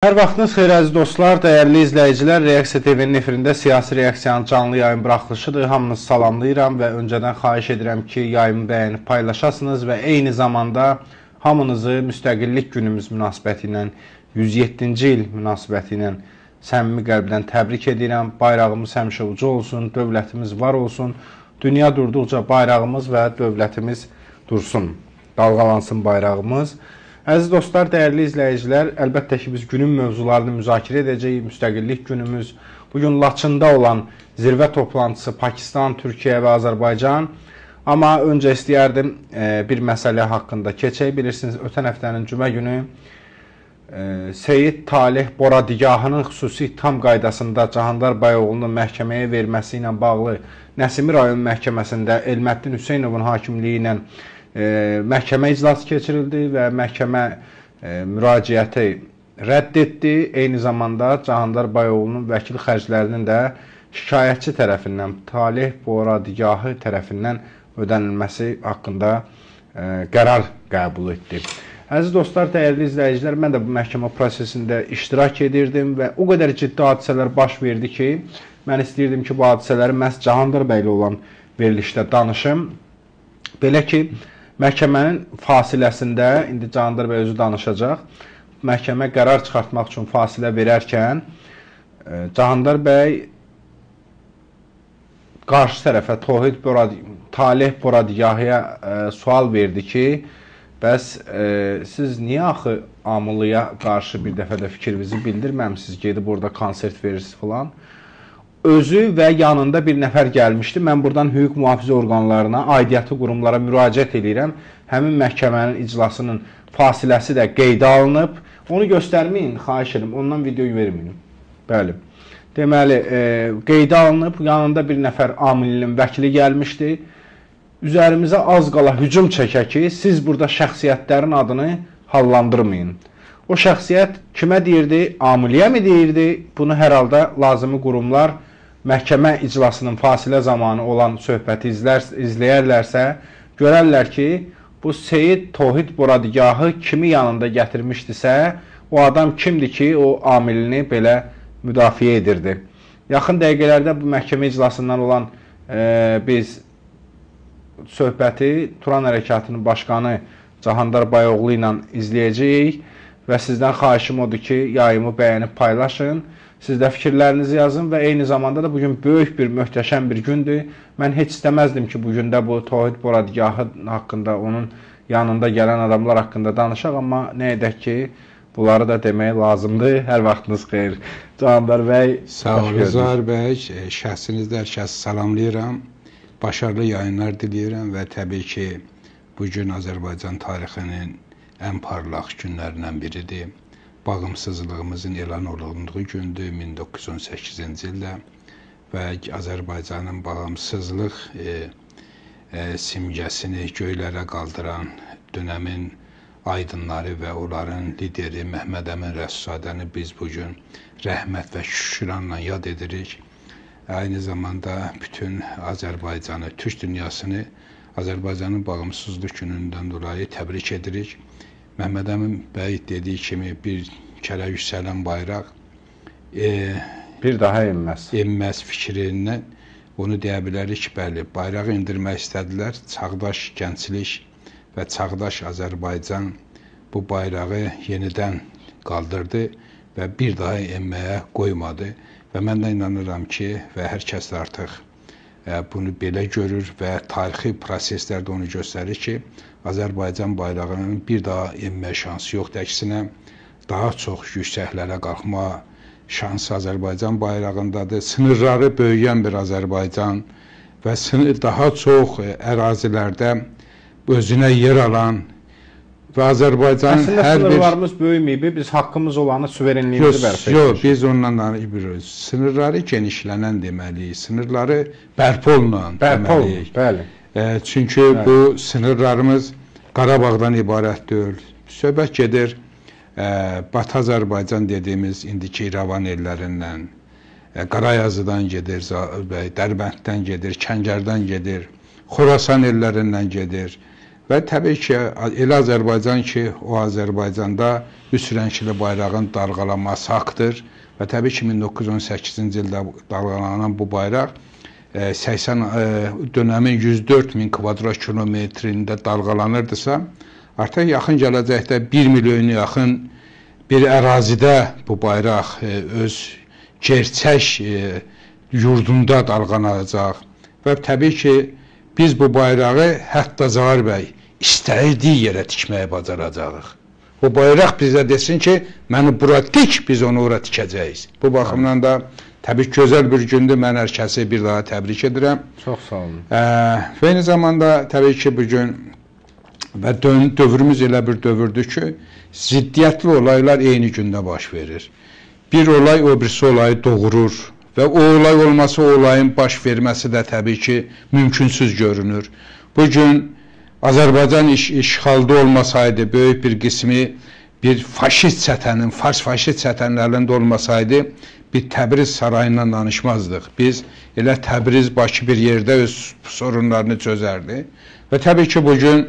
Hər vaxtınız xeyir əziz dostlar, dəyərli izləyicilər, Reaksiya TV-nin efirində siyasi reaksiyanın canlı yayım buraxılışıdır. Hamınızı salamlayıram və öncədən xahiş edirəm ki, yayımı bəyənib paylaşasınız və eyni zamanda hamınızı Müstəqillik günümüz münasibəti ilə, 107-ci il münasibəti ilə səmimi qəlbdən təbrik edirəm. Bayrağımız həmişə uca olsun, dövlətimiz var olsun. Dünya durduqca bayrağımız və dövlətimiz dursun, dalğalansın bayrağımız. Əziz dostlar, dəyərli izləyicilər, əlbəttə ki, biz günün mövzularını müzakirə edəcəyik. Müstəqillik günümüz, bugün Laçında olan zirvə toplantısı Pakistan, Türkiyə və Azərbaycan. Amma öncə istəyərdim bir məsələ haqqında keçək. Bilirsiniz, ötən həftənin cümə günü Seyid Taleh Boradigahının xüsusi ittiham qaydasında Cahandar Bayoğlunun məhkəməyə verməsi ilə bağlı Nəsimi rayon məhkəməsində Elməddin Hüseynovun hakimliyi ilə məhkəmə iclası keçirildi və məhkəmə müraciəti rədd etdi. Eyni zamanda Cahandar Bayoğlunun vəkil xərclərinin də şikayətçi tərəfindən, Taleh Boradigahı tərəfindən ödənilməsi haqqında qərar qəbul etdi. Əziz dostlar, dəyərli izləyicilər, mən də bu məhkəmə prosesində iştirak edirdim və o qədər ciddi hadisələr baş verdi ki, mən istəyirdim ki, bu hadisələri məhz Cahandar bəylə olan verilişdə danışım. Belə ki, məhkəmənin fasiləsində, indi Cahandar bəy özü danışacaq, məhkəmə qərar çıxartmaq üçün fasilə verərkən Cahandar bəy qarşı tərəfə Taleh Boradigahıya sual verdi ki, bəs siz niyə axı Amilliyə qarşı bir dəfə də fikrinizi bildirməmisiniz, gedib orada konsert verirsiniz filan. Özü və yanında bir nəfər gəlmişdi. Mən buradan hüquq mühafizə orqanlarına, aidiyyatı qurumlara müraciət edirəm. Həmin məhkəmənin iclasının fasiləsi də qeydə alınıb. Onu göstərməyin, xahiş edirəm. Ondan video verməyin. Bəli. Deməli, qeydə alınıb. Yanında bir nəfər Amillinin vəkili gəlmişdi. Üzərimizə az qala hücum çəkə ki, siz burada şəxsiyyətlərin adını hallandırmayın. O şəxsiyyət kimə deyirdi? Amilliyə mi deyirdi? Bunu hər halda lazımi qurumlar məhkəmə iclasının fasilə zamanı olan söhbəti izləyərlərsə, görərlər ki, bu Seyid Tohid Boradigahı kimi yanında gətirmişdisə, o adam kimdir ki, o Amillini belə müdafiə edirdi. Yaxın dəqiqələrdə bu məhkəmə iclasından olan biz söhbəti Turan Hərəkatının başqanı Cahandar Bayoğlu ilə izləyəcəyik və sizdən xahişim odur ki, yayımı bəyənib paylaşın, siz də fikirlərinizi yazın və eyni zamanda da bugün böyük bir, möhtəşəm bir gündür. Mən heç istəməzdim ki, bugün də bu Tohid Boradigahı haqqında, onun yanında gələn adamlar haqqında danışaq, amma nə edək ki, bunları da demək lazımdır. Hər vaxtınız xeyir. Cahandar bəy, sağ olun. Zahir bəy, şəxsinizdə hər kəsi salamlayıram. Başarılı yayınlar diləyirəm və təbii ki, bugün Azərbaycan tarixinin ən parlaq günlərindən biridir. Bağımsızlığımızın elan olunduğu gündür, 1918-ci ildə və Azərbaycanın bağımsızlıq simgəsini göylərə qaldıran dönəmin aydınları və onların lideri Məhəmməd Əmin Rəsulzadəni biz bugün rəhmət və şükranla yad edirik. Eyni zamanda bütün Azərbaycanı, Türk dünyasını Azərbaycanın bağımsızlıq günündən dolayı təbrik edirik. Məhəmməd Əmin bəy dediyi kimi bir kərə yüksələn bayraq bir daha enməz. Enməz fikrindən onu deyə bilərik ki, bəli, bayrağı endirmək istədilər. Çağdaş gənclik və çağdaş Azərbaycan bu bayrağı yenidən qaldırdı və bir daha enməyə qoymadı. Və mən də inanıram ki, və hər kəs də artıq bunu belə görür və tarixi proseslər də onu göstərir ki, Azərbaycan bayrağının bir daha enmə şansı yoxdur. Əksinə, daha çox yüksəklərə qalxma şansı Azərbaycan bayrağındadır. Sınırları böyüyən bir Azərbaycan və daha çox ərazilərdə özünə yer alan və Azərbaycan əslində hər sınırlarımız böyüməyib, biz haqqımız olanı, suverenliyimizi bərpa edirik. Yox, biz ondan danışmırıq. Sınırları genişlənən deməliyik, sınırları bərpa olunan deməliyik. Bəli. Çünki bəli, bu sınırlarımız Qarabağdan ibarət deyil. Söhbət gedir Batı Azərbaycan dediyimiz indiki İrəvan ellərindən, Qarayazıdan gedir, Dərbənddən gedir, Kəngərdən gedir, Xorasan ellərindən gedir. Və təbii ki, elə Azərbaycan ki, o Azərbaycanda üç rəngli bayrağın dalğalanması haqdır. Və təbii ki, 1918-ci ildə dalğalanan bu bayraq 80 dönəmin 104 min kvadrat kilometrində dalğalanırdısa, artıq yaxın gələcəkdə 1 milyona yaxın bir ərazidə bu bayraq öz gerçək yurdunda dalğalanacaq. Və təbii ki, biz bu bayrağı hətta Zaur bəy istəyirdiyi yerə tikməyi bacaracağıq. O bayraq bizə desin ki, məni bura tik, biz onu ora tikəcəyik. Bu baxımdan da təbii ki, gözəl bir gündür. Mən hər kəsi bir daha təbrik edirəm. Çox sağ olun. Və eyni zamanda təbii ki, bugün və dövrümüz elə bir dövrdür ki, ziddiyyətli olaylar eyni gündə baş verir. Bir olay o birisi olayı doğurur və o olay olması, o olayın baş verməsi də təbii ki, mümkünsüz görünür. Bugün Azərbaycan işğalda olmasaydı, böyük bir qismi bir faşist çətənin, fars faşist çətənin əlində olmasaydı, bir Təbriz sarayından danışmazdıq. Biz elə Təbriz, Bakı bir yerdə öz sorunlarını çözərdi. Və təbii ki, bugün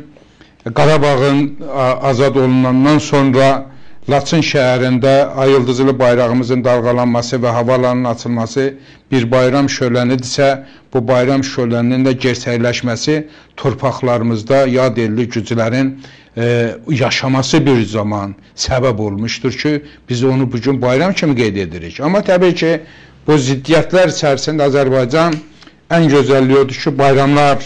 Qarabağın azad olunandan sonra Laçın şəhərində ay yıldızlı bayrağımızın dalğalanması və havalanın açılması bir bayram şölənidirsə, bu bayram şöləninin də gerçəkləşməsi torpaqlarımızda yad elli güclərin yaşaması bir zaman səbəb olmuşdur ki, biz onu bugün bayram kimi qeyd edirik. Amma təbii ki, bu ziddiyyətlər içərisində Azərbaycan ən gözəlliyi odur ki, bayramlar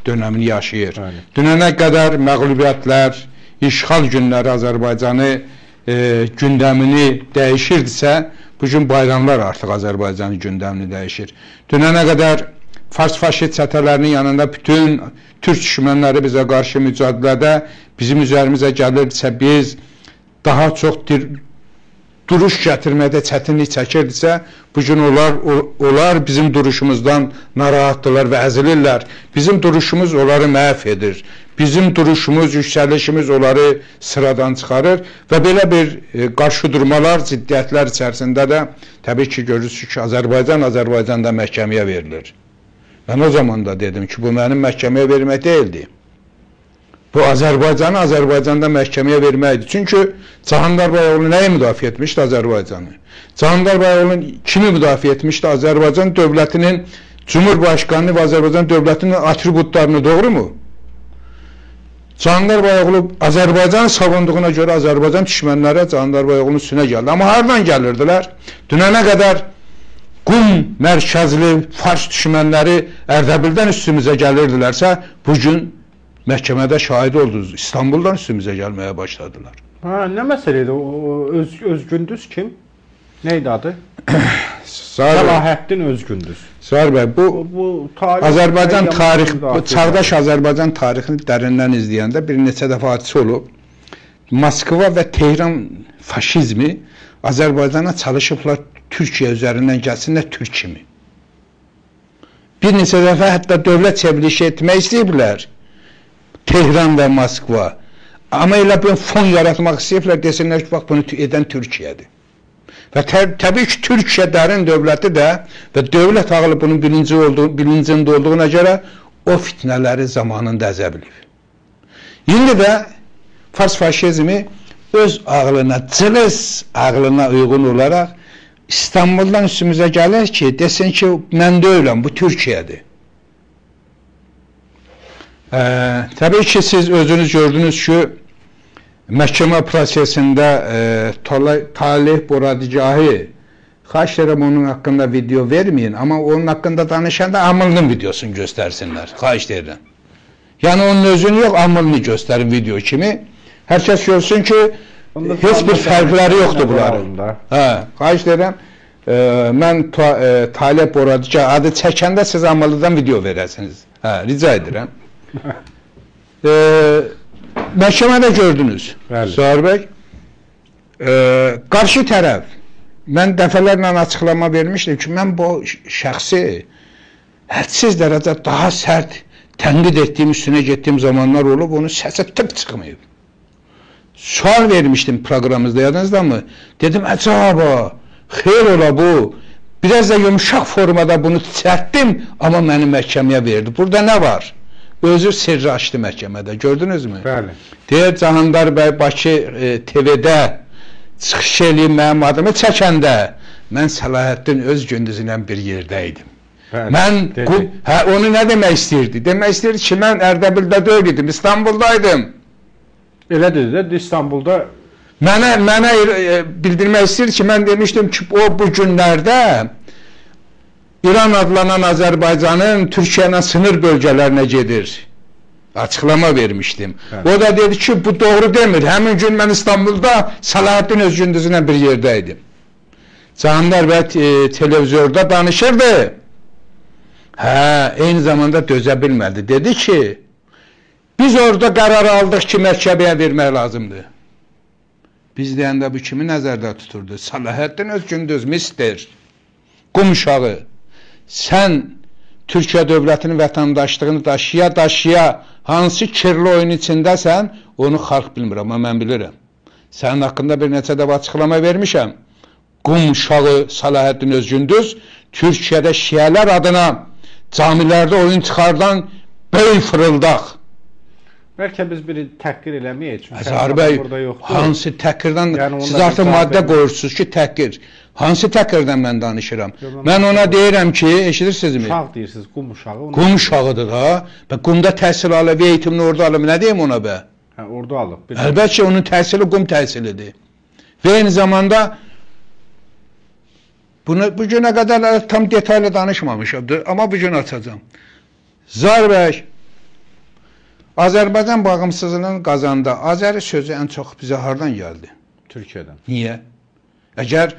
dönəmini yaşayır. Bəli. Dünənə qədər məğlubiyyətlər, işğal günləri Azərbaycanı gündəmini dəyişirdisə, bugün bayramlar artıq Azərbaycanın gündəmini dəyişir. Dünənə qədər fars faşist çətələrinin yanında bütün türk düşmənləri bizə qarşı mücadilədə bizim üzərimizə gəlirdisə, biz daha çox duruş gətirməkdə çətinlik çəkirdisə, bugün onlar bizim duruşumuzdan narahatdırlar və əzilirlər. Bizim duruşumuz onları məhv edir. Bizim duruşumuz, yüksəlişimiz onları sıradan çıxarır və belə bir qarşı durmalar, ziddiyyətlər içərisində də təbii ki, görürsünüz ki, Azərbaycan Azərbaycanda məhkəməyə verilir. Mən o zaman da dedim ki, bu mənim məhkəməyə vermək deyildi. Bu Azərbaycanı Azərbaycanda məhkəməyə verməkdir. Çünki Cahangir Bayoğlu nəyi müdafiə etmişdi Azərbaycanı? Cahangir Bayoğlu kimi müdafiə etmişdi? Azərbaycan dövlətinin Cumhurbaşqanını və Azərbaycan dövlətinin atributlarını, doğru mu? Cahangir Bayoğlu Azərbaycanı savunduğuna görə Azərbaycan düşmənlərə Cahangir Bayoğlu'nun üstünə gəldi. Amma hardan gəlirdilər? Dünənə qədər Qum mərkəzli fars düşmənləri Ərdəbildən üstümüzə gəlirdilərsə, bugün məhkəmədə şahid oldunuz. İstanbuldan üstümüzə gəlməyə başladılar. Ha, nə məsələ idi? Özgündüz kim? Nə idi adı? Səlahəddin Özgündüz. Zaur bəy, bu Azərbaycan tarix, çağdaş Azərbaycan tarixini dərindən izləyəndə bir neçə dəfə hadisə olub. Moskva və Tehran faşizmi Azərbaycana çalışıblar Türkiyə üzərindən gəlsinlər Türk kimi. Bir neçə dəfə hətta dövlət çevrilişi etmək istəyiblər. Tehran və Moskva. Amma elə bir fon yaratmaq istəyiblər, desinlər ki, bax bunu edən Türkiyədir. Və təbii ki, Türkiyə dərin dövləti də və dövlət ağlı bunun bilincində olduğuna görə o fitnələri zamanında əzə bilib. İndi də fars faşizmi öz ağlına, cılız ağlına uyğun olaraq İstanbuldan üstümüzə gəlir ki, desin ki, mən deyiləm, bu Türkiyədir. Təbii ki, siz özünüz gördünüz ki, məhkəmə prosesində Taleh Boradigahi, xahiş edirəm onun haqqında video verməyin, amma onun haqqında danışanda Amılının videosunu göstərsinlər, xahiş edirəm. Yəni onun özünü yox, Amılını göstərin video kimi. Hər kəs görsün ki, heç bir fərqləri yoxdur bunların. Hə, xahiş edirəm, mən Taleh Boradigahi adı çəkəndə siz Amılıdan video verəsiniz. Hə, rica edirəm. Məhkəmədə gördünüz, Zaur bəy. Qarşı tərəf, mən dəfələrlə açıqlama vermişdim ki, mən bu şəxsi hədsiz dərəcə daha sərt tənqid etdiyim, üstünə getdiyim zamanlar olub, onun səsi tık çıxmayıb. Sual vermişdim proqramımızda, yadınızdamı? Dedim, əcaba, xeyr ola bu. Biraz da yumuşaq formada bunu çərtdim, amma məni məhkəməyə verdi. Burada nə var? Özü sirri açdı məhkəmədə, gördünüzmü? Bəli. Deyir, Cahandar bəy Bakı TV-də çıxış eləyib mənim adımı çəkəndə mən Səlahəddin Özgündüz ilə bir yerdə idim. Bəli, mən onu nə demək istəyirdi? Demək istəyirdi ki, mən Ərdəbildə deyil idim, İstanbuldaydım. Elə dedi də, İstanbulda... Mənə bildirmək istəyir ki, mən demişdim ki, o bu günlərdə İran adlanan Azərbaycanın Türkiyə ilə sınır bölgələrinə gedir. Açıqlama vermişdim. Bəli. O da dedi ki, bu doğru demir. Həmin gün mən İstanbulda Səlahəddin Özgündüz ilə bir yerdə idim. Cahandar bəy televizorda danışırdı. Hə, eyni zamanda dözə bilmədi. Dedi ki, biz orada qərar aldıq ki, məhkəməyə vermək lazımdır. Biz deyəndə bu kimi nəzərdə tuturdu? Səlahəddin Özgündüz, mister, qum uşağı, sən Türkiyə dövlətinin vətəndaşlığını daşıya-daşıya hansı kirli oyun içindəsən, onu xalq bilmir, amma mən bilirəm. Sənin haqqında bir neçə dəfə açıqlama vermişəm. Qum uşağı Səlahəddin Özgündüz Türkiyədə şiələr adına camilərdə oyun çıxardan böyük fırıldaq. Bəlkə biz biri təhqir eləməyək, çünki Zahir bəy, burada yoxdur. Hansı təhqirdən, yəni siz artıq maddə qoyursunuz ki, təhqir. Hansı təhqirdən mən danışıram? Yox, mən ona deyirəm ki, eşidirsinizmi? Uşaq deyirsiniz, qum uşağı. Qum uşağıdır da. Bə, qumda təhsil alıb, eğitimini orada alıb, nə deyim ona bə? Hə, orada alıb. Əlbəttə ki, onun təhsili qum təhsilidir. Və eyni zamanda bunu bu günə qədər tam detaylı danışmamışam, amma bu gün açacağam. Zahir bəy, Azərbaycan bağımsızlığının qazandı. Azəri sözü ən çox bizə hardan gəldi? Türkiyədən. Niyə? Əgər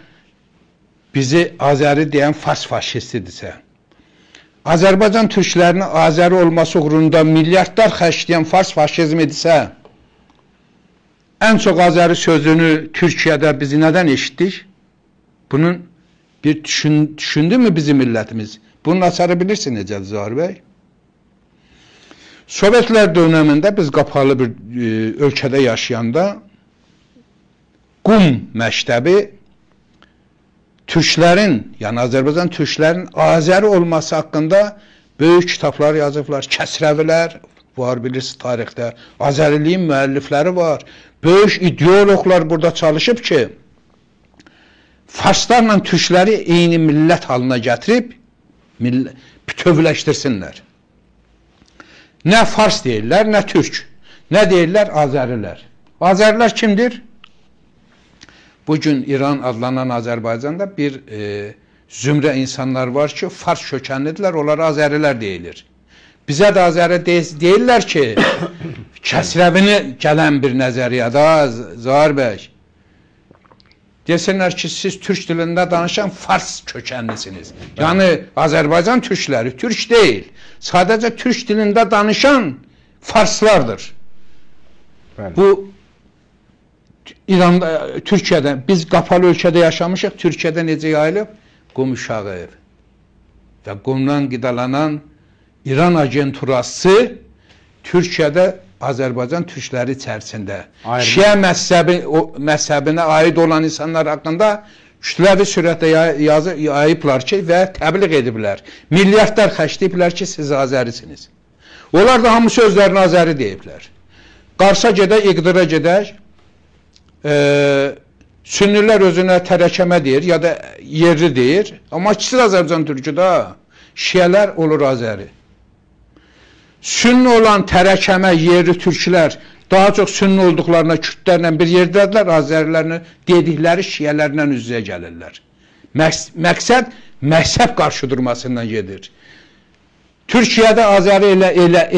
bizi Azəri deyən fars faşistidirsə, Azərbaycan türklərinin Azəri olması uğrunda milyardlar xərcləyən fars faşizmidirsə, ən çox Azəri sözünü Türkiyədə bizi nədən eşitdik? Bunun bir düşündü mü bizim millətimiz? Bunun açarı bilirsin necədir, Zahir bəy? Sovetlər dönəmində biz qapalı bir ölkədə yaşayanda Qum məktəbi türklərin, yəni Azərbaycan türklərin Azəri olması haqqında böyük kitablar yazıblar. Kəsrəvilər var, bilirsiniz tarixdə. Azəriliyin müəllifləri var. Böyük ideoloqlar burada çalışıb ki, farslarla türkləri eyni millət halına gətirib bütövləşdirsinlər. Nə fars deyirlər, nə türk. Nə deyirlər? Azərilər. Azərilər kimdir? Bugün İran adlanan Azərbaycanda bir zümrə insanlar var ki, fars kökənlidirlər, onlara Azərilər deyilir. Bizə də Azəri deyirlər ki, kəsrəvini gələn bir nəzəriyyədə, Zahir bəy. Desinlər ki, siz türk dilində danışan fars kökənlisiniz. Yəni, Azərbaycan türkləri türk deyil. Sadəcə türk dilində danışan farslardır. Bəli. Bu, İranda, Türkiyədə, biz qapalı ölkədə yaşamışıq, Türkiyədə necə yayılıb? Qum uşağı və qumdan qidalanan İran agenturası Türkiyədə Azərbaycan türkləri içərisində şiə məzhəbinə aid olan insanlar haqqında kütləvi sürətdə yayıblar ki və təbliğ ediblər. Milyardlar xərcləyiblər ki, siz Azərisiniz. Onlar da hamısı özlərini Azəri deyiblər. Qarsa gedək, İqdıra gedək, sünnilər özünə tərəkəmə deyir ya da yerli deyir. Amma ikisi də Azərbaycan türkü da, şiələr olur Azəri. Sünni olan tərəkəmə, yerli türklər daha çox sünni olduqlarına kürdlərlə bir yerdədirlər, Azərilərini dedikləri şiələrlə üz-üzə gəlirlər. Məqsəd məzhəb qarşıdurmasından gedir. Türkiyədə Azəri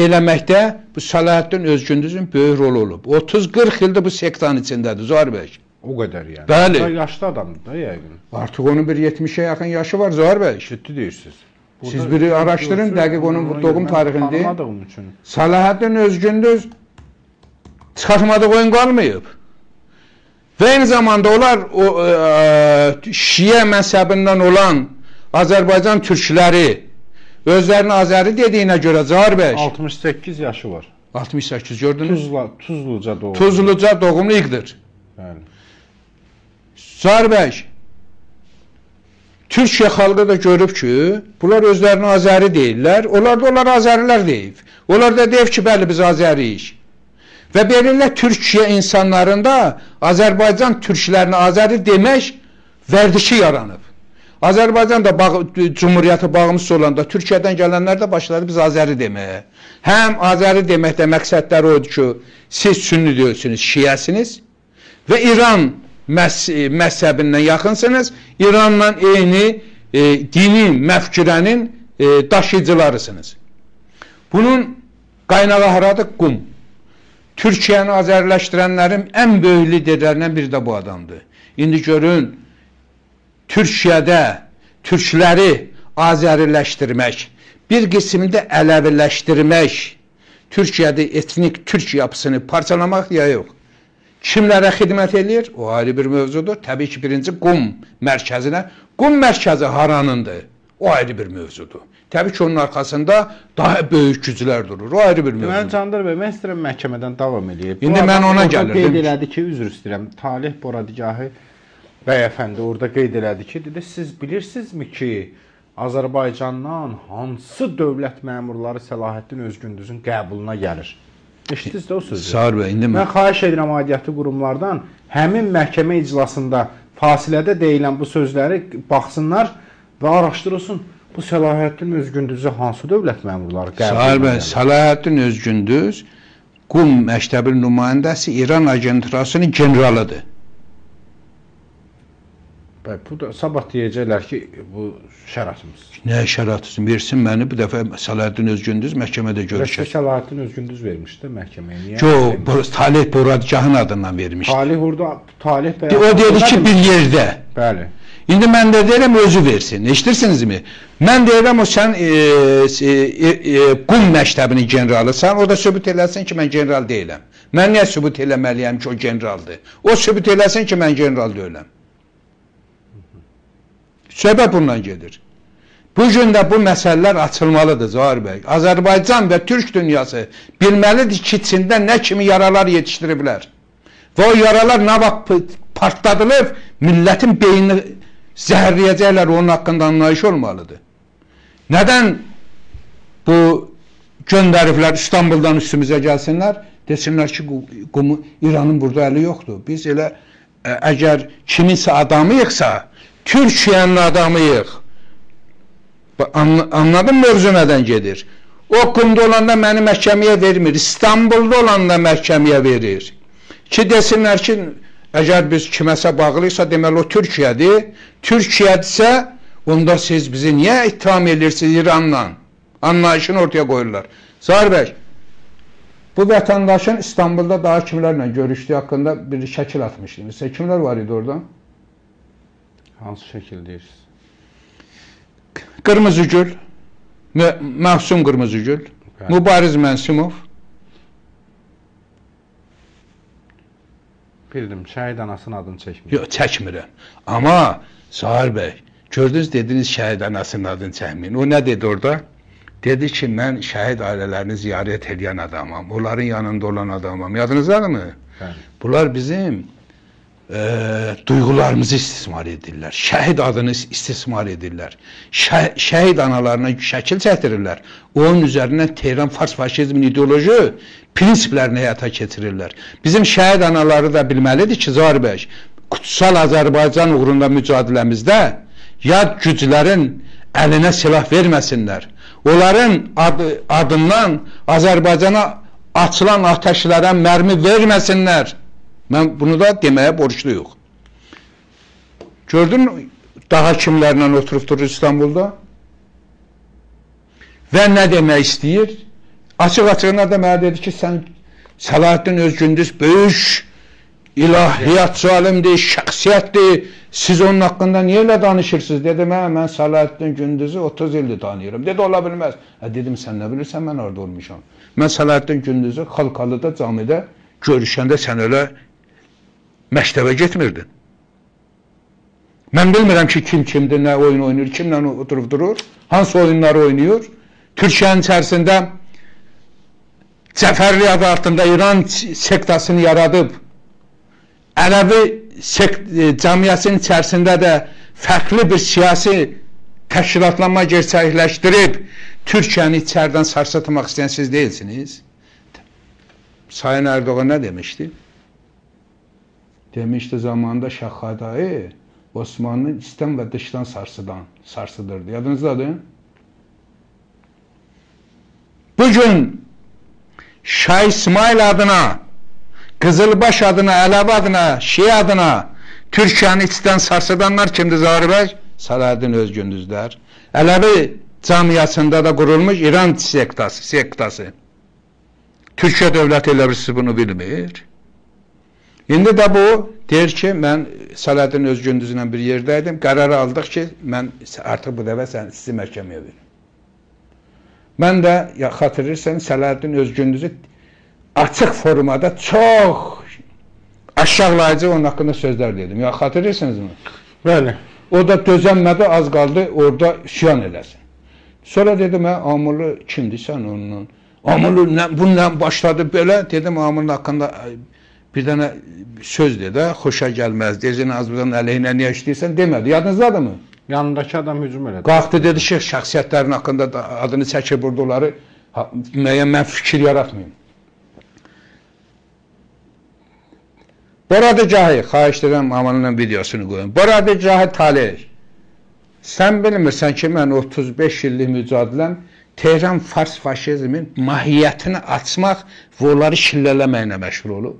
eləməkdə bu Səlahəddin Özgündüzün böyük rolu olub. 30-40 ildir bu sektanın içindədir, Zahir bəy. O qədər yəni. Bəli. Yaşlı adamdır da yəqin. Artıq onun bir 70-ə yaxın yaşı var, Zahir bəy. Ciddi deyirsiniz. Burada siz biri araşdırın, dəqiq onun doğum tarixini. Səlahəddin Özgündüz çıxartmadığı oyun qalmayıb. Və eyni zamanda onlar şiə məzhəbindən olan Azərbaycan türkləri özlərini Azəri dediyinə görə Zahir bəy. 68 yaşı var. 68 gördünüz. Tuzluca doğumlu. Tuzluca doğumlu İqdir. Bəli. Zahir bəy, Türkiyə xalqı da görüb ki, bunlar özlərini Azəri deyirlər, onlar da onlara Azərilər deyib. Onlar da deyib ki, bəli, biz Azəriyik. Və beləliklə Türkiyə insanlarında Azərbaycan türklərinə Azəri demək vərdişi yaranıb. Azərbaycan da Cumhuriyyəti bağımsız olanda Türkiyədən gələnlər də başladı biz Azəri deməyə. Həm Azəri deməkdə məqsədləri odur ki, siz sünni deyilsiniz, şiəsiniz və İran məzhəbindən yaxınsınız, İranla eyni dini məfkürənin daşıyıcılarısınız. Bunun qaynağı haradır? Qum. Türkiyəni azərləşdirənlərin ən böyük liderlərindən biri də bu adamdır. İndi görün, Türkiyədə türkləri azəriləşdirmək, bir qismində ələviləşdirmək, Türkiyədə etnik türk yapısını parçalamaq ya yox. Kimlərə xidmət eləyir? O ayrı bir mövzudur. Təbii ki, birinci Qum mərkəzinə. Qum mərkəzi haranındır? O ayrı bir mövzudur. Təbii ki, onun arxasında daha böyük güclər durur. O ayrı bir mövzudur. Deməli, Candar bəy, mən istəyirəm məhkəmədən davam eləyib. İndi mən ona gəlirdim. Qeyd elədi ki, üzr istəyirəm, Talih Boradigahı bəyəfəndi orada qeyd elədi ki, dedi, siz bilirsinizmi ki, Azərbaycandan hansı dövlət məmurları Səlahəddin Özgündüzün qəbuluna gəlir? Eşitdiniz də o sözü. Sağ bəy, indi mən xahiş edirəm aidiyyatı qurumlardan həmin məhkəmə iclasında fasilədə deyilən bu sözləri baxsınlar və araşdırılsın. Bu Səlahəddin Özgündüzü hansı dövlət məmurları qəbul edir? Bəy, Səlahəddin Özgündüz Qum məktəbinin nümayəndəsi, İran agenturasının generalıdır. Bəy, bu da sabah deyəcəklər ki, bu şəratımız. Nə şəratısın? Versin məni bu dəfə Səlahəddin Özgündüz məhkəmədə görüşər. Səlahəddin Özgündüz vermişdi məhkəməyə. Niyə? Yox, Talih Boradigahın adından vermişdi. Talih orada, Talih bəy. O dedi ki, bir yerdə. Bəli. İndi mən də deyirəm, özü versin. Eşidirsinizmi? Mən deyirəm, o sən Qum məktəbinin generalısan, o da sübut eləsin ki, mən general deyiləm. Mən niyə sübut eləməliyəm ki, o generaldır? O sübut eləsin ki, mən general deyiləm. Söhbət bundan gedir. Bu gün də bu məsələlər açılmalıdır, Zahir bəy. Azərbaycan və Türk dünyası bilməlidir ki, içində nə kimi yaralar yetişdiriblər. Və o yaralar nə vaxt partladılıb, millətin beynini zəhərləyəcəklər, onun haqqında anlayış olmalıdır. Nədən bu göndəriblər İstanbuldan üstümüzə gəlsinlər, desinlər ki, İranın burada əli yoxdur. Biz elə əgər kiminsə adamıyıqsa, Türkiyənin adamıyıq. Anladın mövzu nədən gedir? O Qumda olanda məni məhkəməyə vermir, İstanbulda olanda məhkəməyə verir. Ki desinlər ki, əgər biz kiməsə bağlıysa, deməli o Türkiyədir. Türkiyədirsə, onda siz bizi niyə ittiham edirsiniz İranla? Anlayışını ortaya qoyurlar. Zahir bəy, bu vətəndaşın İstanbulda daha kimlərlə görüşdüyü haqqında bir şəkil atmışdı. Mesela kimlər var idi orada? Hansı şəkil deyirsiniz? Qırmızıgül, Məsum Qırmızıgül, Mübariz Mənsimov. Bildim, şəhid anasının adını çəkmirəm. Yox, çəkmirəm. Amma Zahir bəy, gördünüz, dediniz şəhid anasının adını çəkməyin. O nə dedi orada? Dedi ki, mən şəhid ailələrini ziyarət edən adamam, onların yanında olan adamam. Yadınızdadırmı? Bunlar bizim duygularımızı istismar edirlər. Şəhid adını istismar edirlər. Şəhid analarına şəkil çəkdirirlər. Onun üzərindən Tehran fars faşizmin ideoloji prinsiplərini həyata keçirirlər. Bizim şəhid anaları da bilməlidir ki, Zahir bəy, kutsal Azərbaycan uğrunda mücadiləmizdə yad güclərin əlinə silah verməsinlər. Onların adından Azərbaycana açılan atəşlərə mərmi verməsinlər. Mən bunu da deməyə borcluyuq. Gördün, daha kimlərlə oturub durur İstanbulda? Və nə demək istəyir? Açıq-açığına da mənə dedi ki, sən Səlahəddin Özgündüz böyük ilahiyyatçı alimdir, şəxsiyyətdir. Siz onun haqqında niyə elə danışırsınız? Dedim, hə, mən Səlahəddin Gündüzü 30 ildir tanıyıram. Dedi, ola bilməz. Hə, dedim, sən nə bilirsən, mən orada olmuşam. Mən Səlahəddin Gündüzü Xalqalıda, camidə görüşəndə sən elə məktəbə getmirdin. Mən bilmirəm ki, kim kimdir, nə oyun oynayır, kimlə oturub durur, hansı oyunları oynayır. Türkiyənin içərisində Cəfərli adı altında İran sektasını yaradıb, Ələvi cəmiyyətinin içərisində də fərqli bir siyasi təşkilatlanma gerçəkləşdirib, Türkiyəni içərdən sarsıtmaq istəyən siz deyilsiniz. Sayın Erdoğan nə demişdi? Demişdi zamanında Şahxadayı Osmanlı içdən və dışdan sarsıdırdı. Yadınızdadır? Bugün Şah İsmail adına, Qızılbaş adına, Ələvi adına, Şii adına Türkiyəni içdən sarsıdanlar kimdir Zahir bəy? Selahaddin Özgündüzlər. Ələvi camiasında da qurulmuş İran sektası. Türkiyə dövləti elə bir siz bunu bilmir. İndi də bu deyir ki, mən Selahaddin Özgündüzlə bir yerdəydim. Qərarı aldıq ki, mən artıq bu dəfə sizi məhkəməyə verim. Mən də xatırlayırsan, Selahaddin Özgündüzü açıq formada çox aşağılayıcı onun haqqında sözlər dedim. Ya xatırlayırsınızmı? Bəli. O da dözənmədi, az qaldı orada üsyan eləsin. Sonra dedim, Amurlu kimdir sən onun? Amurlu bununla başladı belə. Dedim, Amurlu haqqında bir dənə söz dedi, xoşa gəlməz. Deyəcək, Azərbaycanın əleyhinə niyə işləyirsən demədi. Yadınızdadır mı? Yanındakı adam hücum elədi. Qalxdı, dedi ki, şəxsiyyətlərin haqqında da adını çəkir burada onları, müəyyən mən fikir yaratmayayım. Boradıgahı, xahiş edirəm, Amanın videosunu qoyun. Boradıgahı Taleh, sən bilmirsən ki, mən 35 illik mücadiləm Tehran Fars faşizmin mahiyyətini açmaq və onları şillələməklə məşğul olub.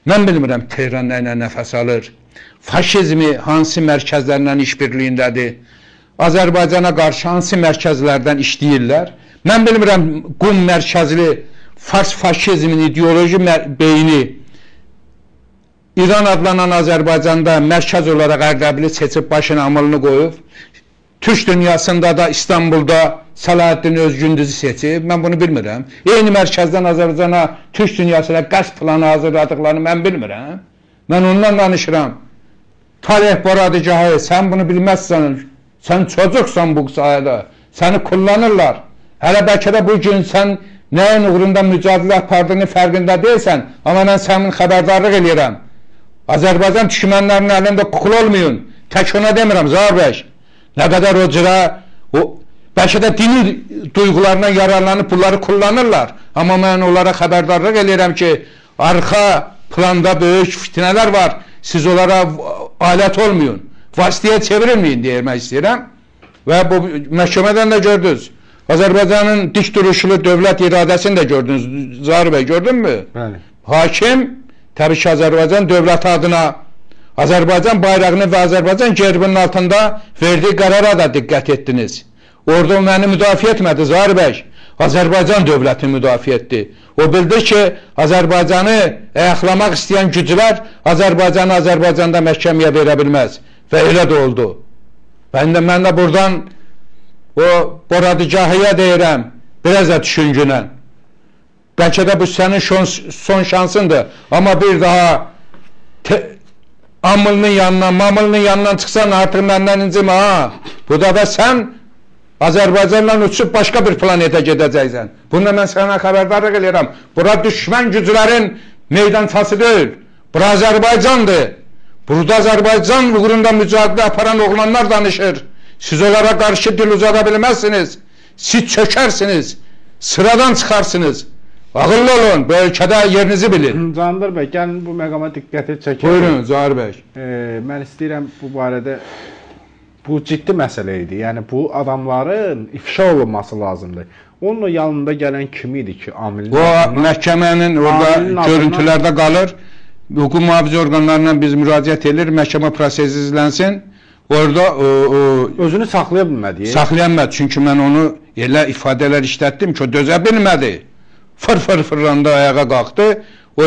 Mən bilmirəm Tehran nə ilə nəfəs alır, faşizmi hansı mərkəzlərlə işbirliyindədir, Azərbaycana qarşı hansı mərkəzlərdən işləyirlər. Mən bilmirəm Qum mərkəzli Fars faşizmin ideoloji beyni İran adlanan Azərbaycanda mərkəz olaraq Ərdəbili seçib başına amılını qoyub, Türk dünyasında da İstanbulda Selahaddin Özgündüzü seçib, mən bunu bilmirəm. Eyni mərkəzdən Azərbaycana, Türk dünyasına qəsd planı hazırladıqlarını mən bilmirəm. Mən ondan danışıram. Taleh Boradıgahı, sən bunu bilməzsən, sən çocuqsan bu sahədə, səni kullanırlar. Hələ bəlkə də bu gün sən nəyin uğrunda mücadilə apardığını fərqində deyilsən, amma mən sənin xəbərdarlıq eləyirəm. Azərbaycan düşmənlərinin əlində kukul olmayın. Tək ona demirəm, Zahir bəy. Nə qədər o cürə, bəlkə də dini duyğularına yararlanıb bunları kullanırlar. Amma mən onlara xəbərdarlıq eləyirəm ki, arxa planda böyük fitnələr var. Siz onlara alət olmayın, vasitəyə çevrilməyin deyirmək istəyirəm. Və bu məhkəmədən də gördünüz. Azərbaycanın dik duruşlu dövlət iradəsini də gördünüz. Zahir bəy, gördünmü? Bəli. Hakim, təbii ki, Azərbaycan dövləti adına Azərbaycan bayrağını və Azərbaycan gerbinin altında verdiyi qərara da diqqət etdiniz. Orada o məni müdafiə etmədi, Zahir bəy. Azərbaycan dövlətini müdafiə etdi. O bildi ki, Azərbaycanı ayaqlamaq istəyən güclər Azərbaycanı Azərbaycanda məhkəməyə verə bilməz. Və elə də oldu. Mən də buradan o Boradıgahıya deyirəm, biraz da düşüngünən. Bəlkə də bu sənin son şansındır. Amma bir daha Amılının yanından, Mamılının yanından çıxsan artıq məndən incimə ha. Bu dəfə sən Azərbaycanla uçub başqa bir planetə gedəcəksən. Bununla mən sənə xəbərdarlıq eləyirəm. Bura düşmən güclərin meydançası deyil. Bura Azərbaycandır. Burada Azərbaycan uğrunda mücadilə aparan oğlanlar danışır. Siz onlara qarşı dil uzada bilməzsiniz. Siz çökərsiniz. Sıradan çıxarsınız. Ağıllı olun, bu ölkədə yerinizi bilin. Candar bəy, gəlin bu məqama diqqəti çəkək. Buyurun, Zahir bəy. Mən istəyirəm bu barədə, bu ciddi məsələ idi. Yəni, bu adamların ifşa olunması lazımdır. Onunla yanında gələn kim idi ki, amilin adından? O, məhkəmənin orada görüntülərdə qalır. Hüquq mühafizə orqanlarına biz müraciət edirik, məhkəmə prosesi izlənsin. Orada özünü saxlaya bilmədi. Saxlaya bilmədi, çünki mən onu elə ifadələr işlətdim ki, o dözə bilmədi. Fır fır fırlandı, ayağa qalxdı. O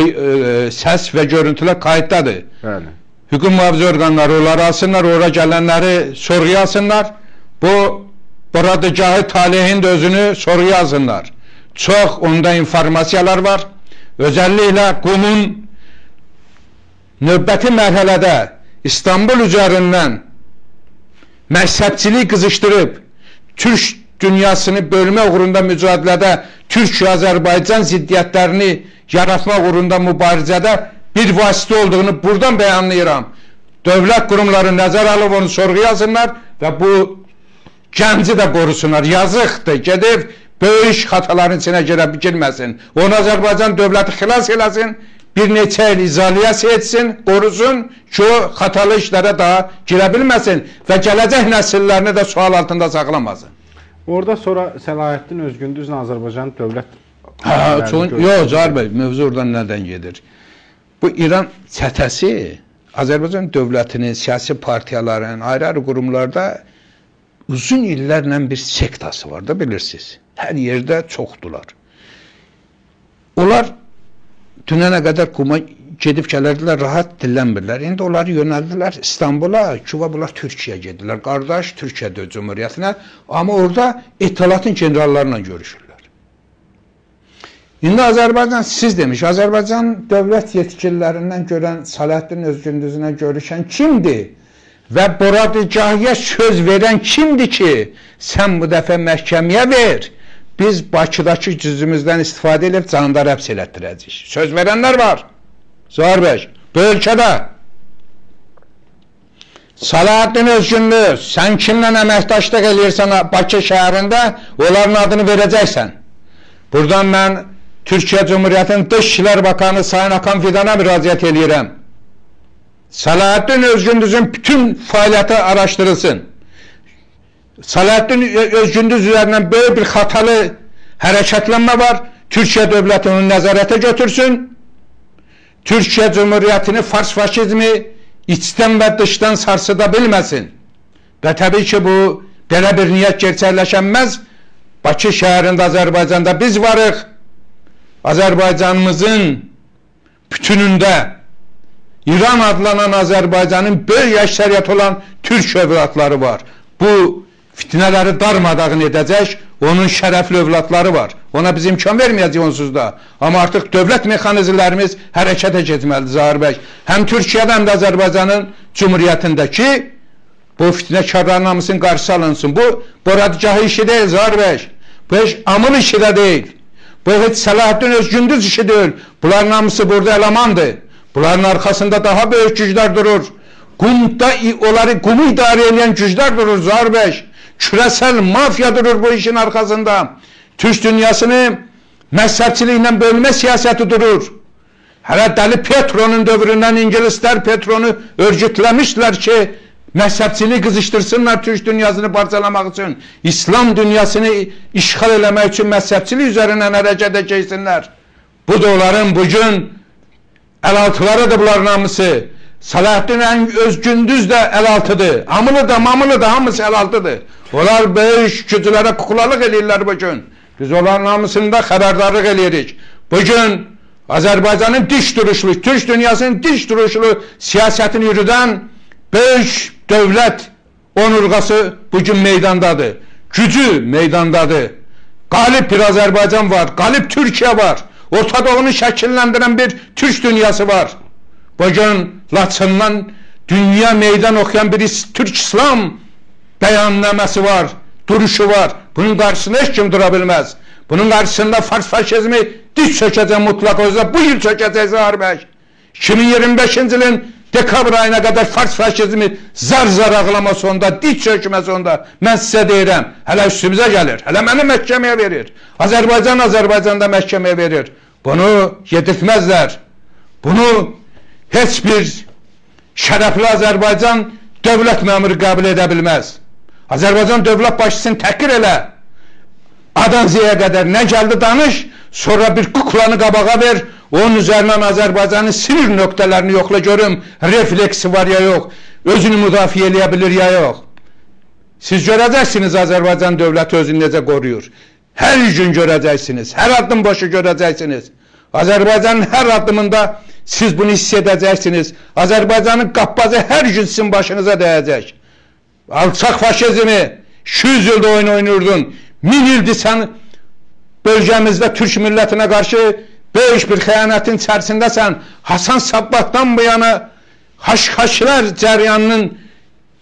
səs və görüntülər kayıtdadır. Bəli. Hüquq mühafizə orqanları onları alsınlar, ora gələnləri sorğuya alsınlar. Bu Boradıgahı Talehin də özünü sorğuya alsınlar. Çox onda informasiyalar var. Özellikle Qumun növbəti mərhələdə İstanbul üzərindən məzhəbçilik qızışdırıb Türk dünyasını bölmə uğrunda mücadilədə Türkiyə-Azərbaycan ziddiyyətlərini yaratmaq uğrunda mübarizədə bir vasitə olduğunu buradan bəyanlayıram. Dövlət qurumları nəzər alıb onu sorğuya alsınlar və bu Gənci də qorusunlar. Yazıqdır, gedib böyük xataların içinə girməsin. Onu Azərbaycan dövləti xilas eləsin, bir neçə il izolyasiya etsin, qorusun ki, o xatalı işlərə daha girə bilməsin və gələcək nəsillərini də sual altında saxlamasın. Orada sonra Səlahəddin Özgündüzlə Azərbaycan dövlət... Yox, Cahir bəy, mövzu oradan nədən gedir? Bu İran çətəsi Azərbaycan dövlətinin, siyasi partiyaların, ayrı-ayrı qurumlarda uzun illərlə bir sektası var da, bilirsiniz. Hər yerdə çoxdular. Onlar dünənə qədər quma gedib gələrdilər, rahat dillənmirlər. İndi onları yönəldilər İstanbula, Küba, bunlar Türkiyəyə gedirlər. Qardaş Türkiyə Cümhuriyyətinə, amma orada etilatın generallarla görüşürlər. İndi Azərbaycan, siz demiş, Azərbaycan dövlət yetkililərindən görən Səlahəddin Özgündüzünə görüşən kimdir? Və Boradigahıya söz verən kimdir ki, sən bu dəfə məhkəməyə ver, biz Bakıdakı gücümüzdən istifadə edib canlılar həbs elətdirəcəyik. Söz verənlər var. Zahir bəy, bu ölkədə Səlahəddin Özgündüz, sən kimlə əməkdaşlıq eləyirsən Bakı şəhərində, onların adını verəcəksən. Buradan mən Türkiyə Cumhuriyyətinin Dış İşlər Bakanı Sayın Hakan Fidan'a müraciət eləyirəm. Səlahəddin Özgündüzün bütün fəaliyyəti araşdırılsın. Səlahəddin Özgündüz üzərindən böyük bir xatalı hərəkətlənmə var. Türkiyə dövləti onu nəzarətə götürsün. Türkiyə Cumhuriyyətini fars faşizmi içdən və dışdan sarsıda bilməsin. Və təbii ki, bu belə bir niyyət gerçəkləşənməz. Bakı şəhərində, Azərbaycanda biz varıq. Azərbaycanımızın bütünündə İran adlanan Azərbaycanın böyük əksəriyyəti olan türk övladları var. Bu fitnələri darmadağın edəcək onun şərəfli övladları var. Ona biz imkan verməyəcəyik onsuz da. Amma artıq dövlət mexanizmlərimiz hərəkətə keçməlidir Zahir bəy. Həm Türkiyədə, həm də Azərbaycanın Cumhuriyyətindəki bu fitnəkarların hamısının qarşısı alınsın. Bu Boradigahı işi deyil Zahir bəy. Bu heç Amıl işi də deyil. Bu heç Səlahəddin Özgündüz işi deyil. Bunların hamısı burada elemandır. Bunların arxasında daha böyük güclər durur. Qumda onları qumu idarə edən güclər durur Zahir bəy. Küresel mafya durur bu işin arxasında. Türk dünyasını məzhəbçiliklə bölmə siyasəti durur. Hələ Dəli Petronun dövründən İngilislər Petronu örgütləmişlər ki, məzhəbçiliyi qızışdırsınlar Türk dünyasını parçalamaq üçün, İslam dünyasını işğal eləmək üçün məzhəbçilik üzərindən hərəkətə keçsinlər. Bu da onların bugün əlaltılarıdır bunların hamısı. Səlahəddin Özgündüz də əlaltıdır. Amılı da, mamılı da hamısı əlaltıdır. Onlar böyük güclərə kuklalıq eləyirlər bugün. Biz onların hamısında xəbərdarlıq eləyirik. Bugün Azərbaycanın diş duruşlu, Türk dünyasının diş duruşlu siyasətini yürüdən böyük dövlət onurğası bugün meydandadır. Gücü meydandadır. Qalib bir Azərbaycan var, qalib Türkiyə var. Orta Doğunu şəkilləndirən bir Türk dünyası var. Bugün Laçından dünya meydan oxuyan bir Türk-İslam bəyannaməsi var, duruşu var. Bunun qarşısında heç kim dura bilməz. Bunun qarşısında fars faşizmi diz çökəcək mutlaq özdə. Bu il çökəcək Zahir bəy. 2025-ci ilin dekabr ayına qədər fars faşizmi zar-zar ağlaması onda, diz çökməsi onda. Mən sizə deyirəm, hələ üstümüzə gəlir, hələ məni məhkəməyə verir. Azərbaycan Azərbaycanda məhkəməyə verir. Bunu yedirtməzlər. Bunu heç bir şərəfli Azərbaycan dövlət məmuru qəbul edə bilməz. Azərbaycan dövlət başçısını təhqir elə. Adan Z'yə qədər nə gəldi danış, sonra bir kuklanı qabağa ver, onun üzərindən Azərbaycanın sinir nöqtələrini yoxla görüm, refleksi var ya yox, özünü müdafiə eləyə bilir ya yox. Siz görəcəksiniz Azərbaycan dövləti özünü necə qoruyur. Hər gün görəcəksiniz, hər addım başı görəcəksiniz. Azərbaycanın hər addımında siz bunu hiss edəcəksiniz. Azərbaycanın qappazı hər gün sizin başınıza dəyəcək. Alçaq faşizmi 200 ildə oyun oynuyurdun. 1000 ildir sən bölgəmizdə Türk millətinə qarşı böyük bir xəyanətin içərisindəsən. Hasan Sabbahdan bu yana haşhaşilər cəryanının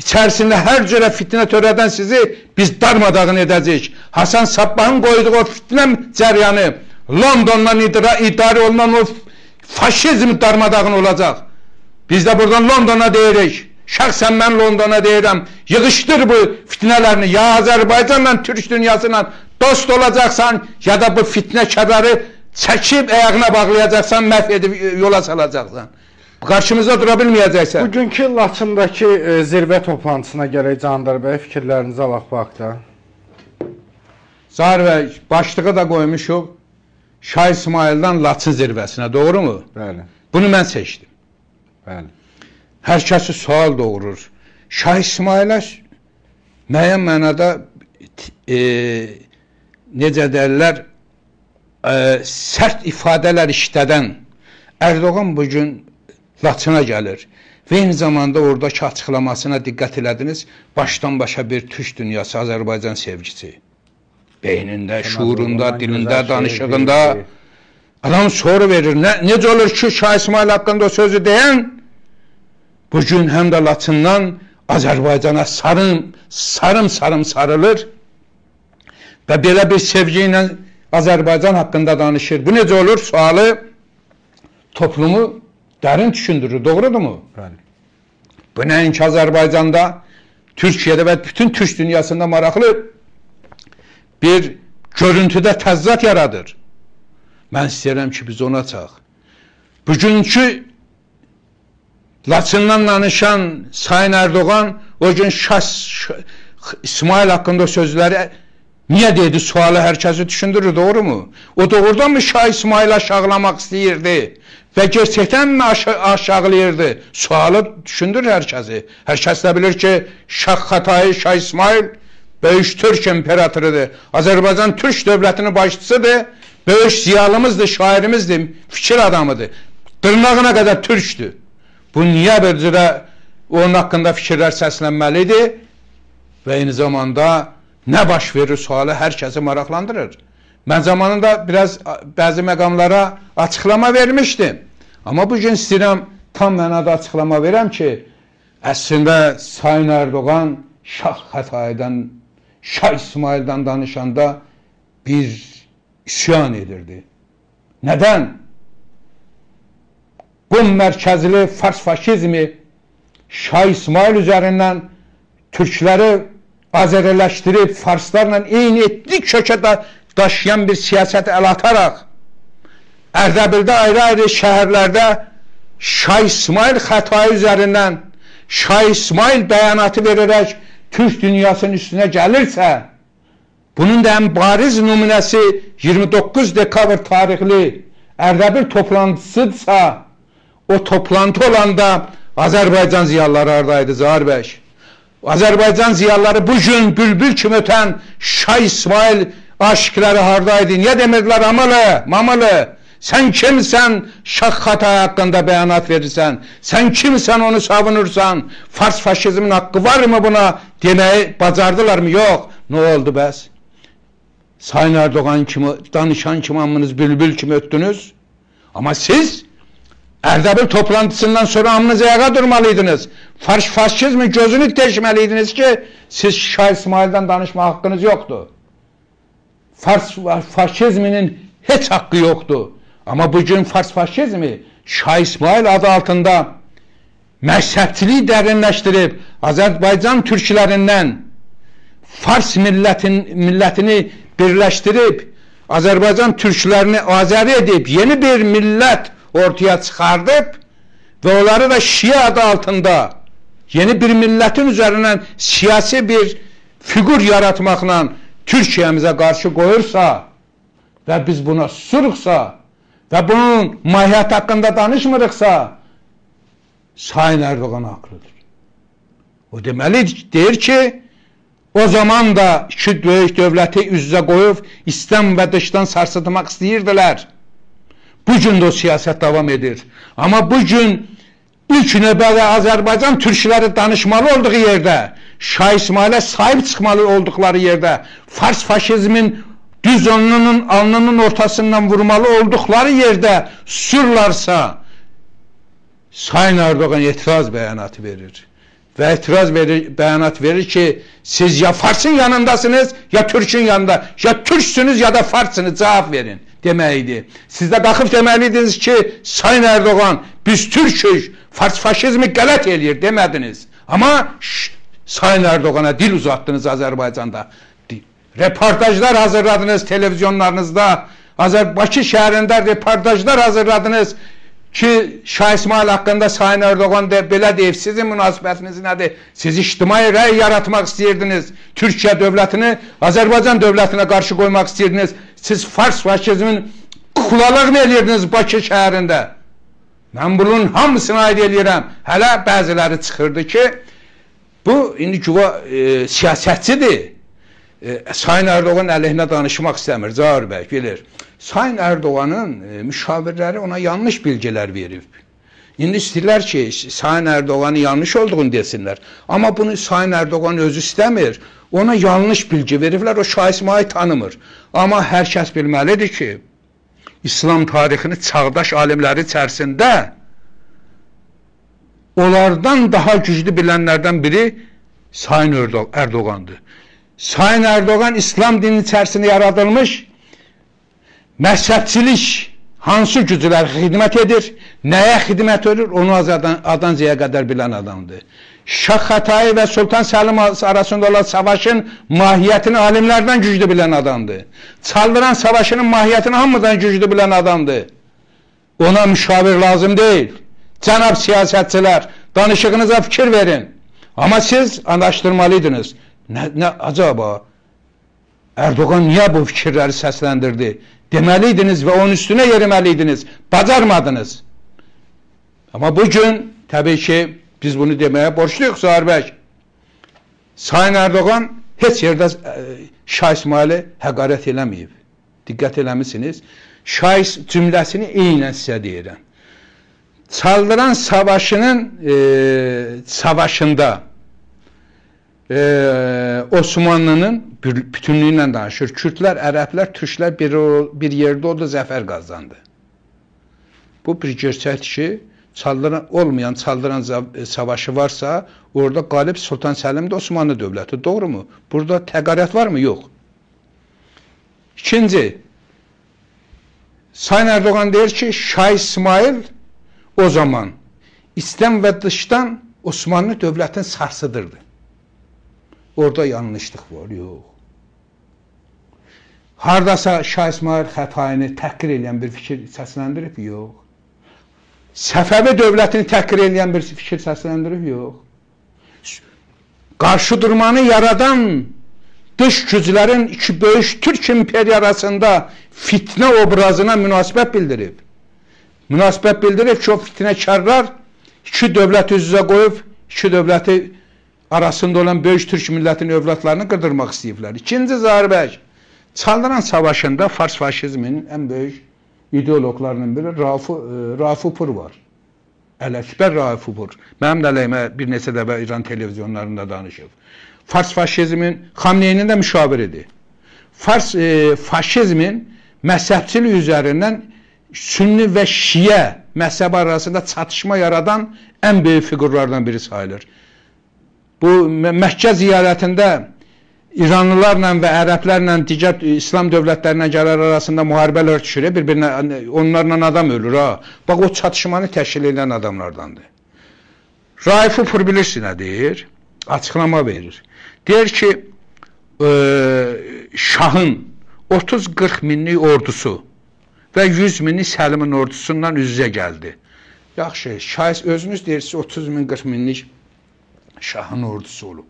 içərisində hər cürə fitnə törədən sizi biz darmadağın edəcəyik. Hasan Sabbahın qoyduğu o fitnə cəryanı, Londondan idarə olunan o faşizm darmadağın olacaq. Biz də buradan Londona deyirik. Şəxsən mən Londona deyirəm, yığışdır bu fitnələrini, ya Azərbaycanla, Türk dünyasıyla dost olacaqsan, ya da bu fitnə kəbəri çəkib ayağına bağlayacaqsan, məhv edib yola salacaqsan. Qarşımızda dura bilməyəcəksən. Bugünkü Laçındakı zirvə toplantısına gələk Candar bəy, fikirlərinizi alaq bu haqda. Zahir bəy, başlığı da qoymuşuq Şah İsmayıldan Laçın zirvəsinə, doğru mu? Bəli. Bunu mən seçdim. Bəli. Hər kəsi sual doğurur. Şah İsmayıla müəyyən mənada necə deyirlər, sərt ifadələr işlədən Erdoğan bugün Laçına gəlir və eyni zamanda oradakı açıqlamasına diqqət elədiniz, başdan başa bir Türk dünyası, Azərbaycan sevgisi. Beynində, şuurunda, dilində, danışığında adam soru verir. Necə olur ki, Şah İsmayıl haqqında o sözü deyən bugün həm də Laçından Azərbaycana sarım sarılır və belə bir sevgi ilə Azərbaycan haqqında danışır. Bu necə olur? Sualı toplumu dərin düşündürür. Doğrudurmu? Bəli. Bu nəinki Azərbaycanda, Türkiyədə və bütün Türk dünyasında maraqlı bir görüntüdə təzad yaradır. Mən istəyirəm ki, biz ona çaq. Bugünkü Laçından danışan Sayın Erdoğan o gün Şah İsmayıl haqqında o sözləri niyə dedi? Sualı hər kəsi düşündürür, doğru mu? O doğrudan mı Şah İsmayılı aşağılamaq istəyirdi və gerçəkdən mi aşağılayırdı? Sualı düşündürür hər kəsi. Hər kəs də bilir ki, Şah Xətai, Şah İsmayıl böyük Türk imperatorudur. Azərbaycan Türk dövlətinin başçısıdır. Böyük ziyalımızdır, şairimizdir, fikir adamıdır. Dırnağına qədər türkdür. Bu niyə bir cürə onun haqqında fikirlər səslənməlidir və eyni zamanda nə baş verir sualı hər kəsi maraqlandırır. Mən zamanında biraz bəzi məqamlara açıqlama vermişdim. Amma bugün istəyirəm tam mənada açıqlama verəm ki, əslində Sayın Erdoğan Şah Xətaidən, Şah İsmayıldan danışanda bir üsyan edirdi. Nədən? Qum mərkəzli fars faşizmi Şah İsmayıl üzərindən türkləri azəriləşdirib farslarla eyni etnik kökə daşıyan bir siyasət əl ataraq Ərdəbildə ayrı-ayrı şəhərlərdə Şah İsmayıl Xətai üzərindən Şah İsmayıl bəyanatı verərək Türk dünyasının üstünə gəlirsə, bunun da ən bariz nümunəsi 29 dekabr tarixli Ərdəbil toplantısıdırsa, o toplantı olanda Azərbaycan ziyalıları haradaydı Zahir bəy? Azərbaycan ziyalıları bugün bülbül kimi ötən Şah İsmayıl aşıqları haradaydı? Niyə demirdilər amalı, mamalı? Sən kimsən Şah Xətai haqqında bəyanat verirsən? Sən kimsən onu savunursan? Fars faşizmin haqqı var mı buna deməyi bacardılar mı? Yox. Nə oldu bəs? Sayın Erdoğan kimi, danışan kimi hamınız bülbül kimi ötdünüz. Amma siz Ərdəbil toplantısından sonra hamınız ayağa durmalıydınız. Fars faşizmin gözünü deşməliydiniz ki, siz Şah İsmayıldan danışma haqqınız yoxdur. Fars faşizminin heç haqqı yoxdur. Amma bugün fars faşizmi Şah İsmayıl adı altında məzhəbçiliyi dərinləşdirib Azərbaycan türklərindən Fars millətini birləşdirib Azərbaycan türklərini Azəri edib yeni bir millət ortaya çıxardıb və onları da Şiə adı altında yeni bir millətin üzərindən siyasi bir fiqur yaratmaqla Türkiyəmizə qarşı qoyursa və biz buna susuruqsa və bunun mahiyyəti haqqında danışmırıqsa, Sayın Erdoğan haqlıdır. O deməli, deyir ki, o zaman da iki böyük dövləti üz-üzə qoyub İslam və dışdan sarsıtmaq istəyirdilər. Bugün də o siyasət davam edir. Amma bugün ilk növbədə Azərbaycan türkləri danışmalı olduğu yerdə, Şah İsmayıla sahib çıxmalı olduqları yerdə, Fars faşizmin düz alnının alnının ortasından vurmalı olduqları yerdə susurlarsa, Sayın Erdoğan etiraz bəyanatı verir. Və etiraz verir, bəyanat verir ki, siz ya Farsın yanındasınız, ya Türk'ün yanında. Ya Türksünüz ya da Farsınız, cavab verin deməkdir. Siz də qalxıb deməliydiniz ki, Sayın Erdoğan, biz Türkük, Fars faşizmi qələt eləyir demədiniz. Amma Sayın Erdoğan'a dil uzattınız Azərbaycanda. Reportajlar hazırladınız televizyonlarınızda. Bakı şəhərində reportajlar hazırladınız ki, Şah İsmayıl haqqında Sayın Erdoğan de, belə deyib, sizin münasibətiniz nədir? Siz ictimai rəy yaratmaq istəyirdiniz. Türkiyə dövlətini Azərbaycan dövlətinə qarşı qoymaq istəyirdiniz. Siz Fars faşizmin kukulalığını eləyirdiniz Bakı şəhərində. Mən bunun hamısını aid eləyirəm. Hələ bəziləri çıxırdı ki, bu indi güva siyasətçidir. Sayın Erdoğan əleyhinə danışmaq istəmir, Cahir bəy bilir. Sayın Erdoğan'ın müşavirləri ona yanlış bilgilər verib. İndi istəyirlər ki, Sayın Erdoğan'ın yanlış olduğunu desinlər. Amma bunu Sayın Erdoğan özü istəmir. Ona yanlış bilgi veriblər, o Şah İsmayıl tanımır. Amma hər kəs bilməlidir ki, İslam tarixini çağdaş alimləri içərisində onlardan daha güclü bilənlərdən biri Sayın Erdoğan'dır. Sayın Erdoğan İslam dininin içərisində yaradılmış məzhəbçilik hansı güclərə xidmət edir, nəyə xidmət edir, onu adan Z'yə qədər bilən adamdır. Şah Xətai və Sultan Səlim arasında olan savaşın mahiyyətini alimlərdən güclü bilən adamdır. Çaldıran savaşının mahiyyətini hamıdan güclü bilən adamdır. Ona müşavir lazım deyil. Cənab siyasətçilər, danışığınıza fikir verin. Amma siz araşdırmalıydınız. Nə acaba Erdoğan niyə bu fikirləri səsləndirdi? Deməliydiniz və onun üstünə yeriməliydiniz. Bacarmadınız. Amma bugün təbii ki, biz bunu deməyə borcluyuq Zahir bəy. Sayın Erdoğan heç yerdə Şah İsmayılı həqarət eləməyib. Diqqət eləmisiniz. Şah cümləsini eynən sizə deyirəm. Çaldıran savaşının savaşında Osmanlının bütünlüyü ilə danışır. Kürtlər, ərəblər, türklər bir yerdə oldu, zəfər qazandı. Bu bir gerçəkdir ki, olmayan Çaldıran savaşı varsa, orada qalib Sultan Səlim də Osmanlı dövləti. Doğru mu? Burada təqarət varmı? Yox. İkinci, Sayın Erdoğan deyir ki, Şah İsmayıl o zaman İslam və dışdan Osmanlı dövlətini sarsıdırdı. Orada yanlışlıq var, yox. Hardasa Şah İsmayıl Xətaini təhqir eləyən bir fikir səsləndirib, yox. Səfəvi dövlətini təhqir eləyən bir fikir səsləndirib, yox. Qarşı durmanı yaradan dış güclərin iki böyük Türk imperiya arasında fitnə obrazına münasibət bildirib. Münasibət bildirib ki, o fitnəkarlar iki dövlət üz-üzə qoyub, iki dövləti arasında olan böyük Türk millətinin övladlarını qırdırmaq istəyiblər. İkinci Zahir bəy, Çaldıran savaşında Fars faşizminin ən böyük ideologlarının biri Raufupur var. Ələkbər Raufupur. Mənim də əleyhimə bir neçə dəfə İran televizyonlarında danışıb. Fars faşizmin Xamneyinin də müşaviridir. Fars faşizmin məzhəbçilik üzərindən Sünni və Şiə məzhəbi arasında çatışma yaradan ən böyük fiqurlardan biri sayılır. Bu Məkkə ziyarətində İranlılarla və ərəblərlə digər İslam dövlətlərindən gələn arasında müharibələr düşür, bir-birinə onlarla adam ölür ha. Bax o çatışmanı təşkil edən adamlardandır. Raufupur bilirsin nə deyir? Açıqlama verir. Deyir ki, Şahın 30-40 minlik ordusu və 100 minlik Səlimin ordusundan üz-üzə gəldi. Yaxşı, Şah özünüz deyirsiniz 30 min, 40 minlik Şahın ordusu olub.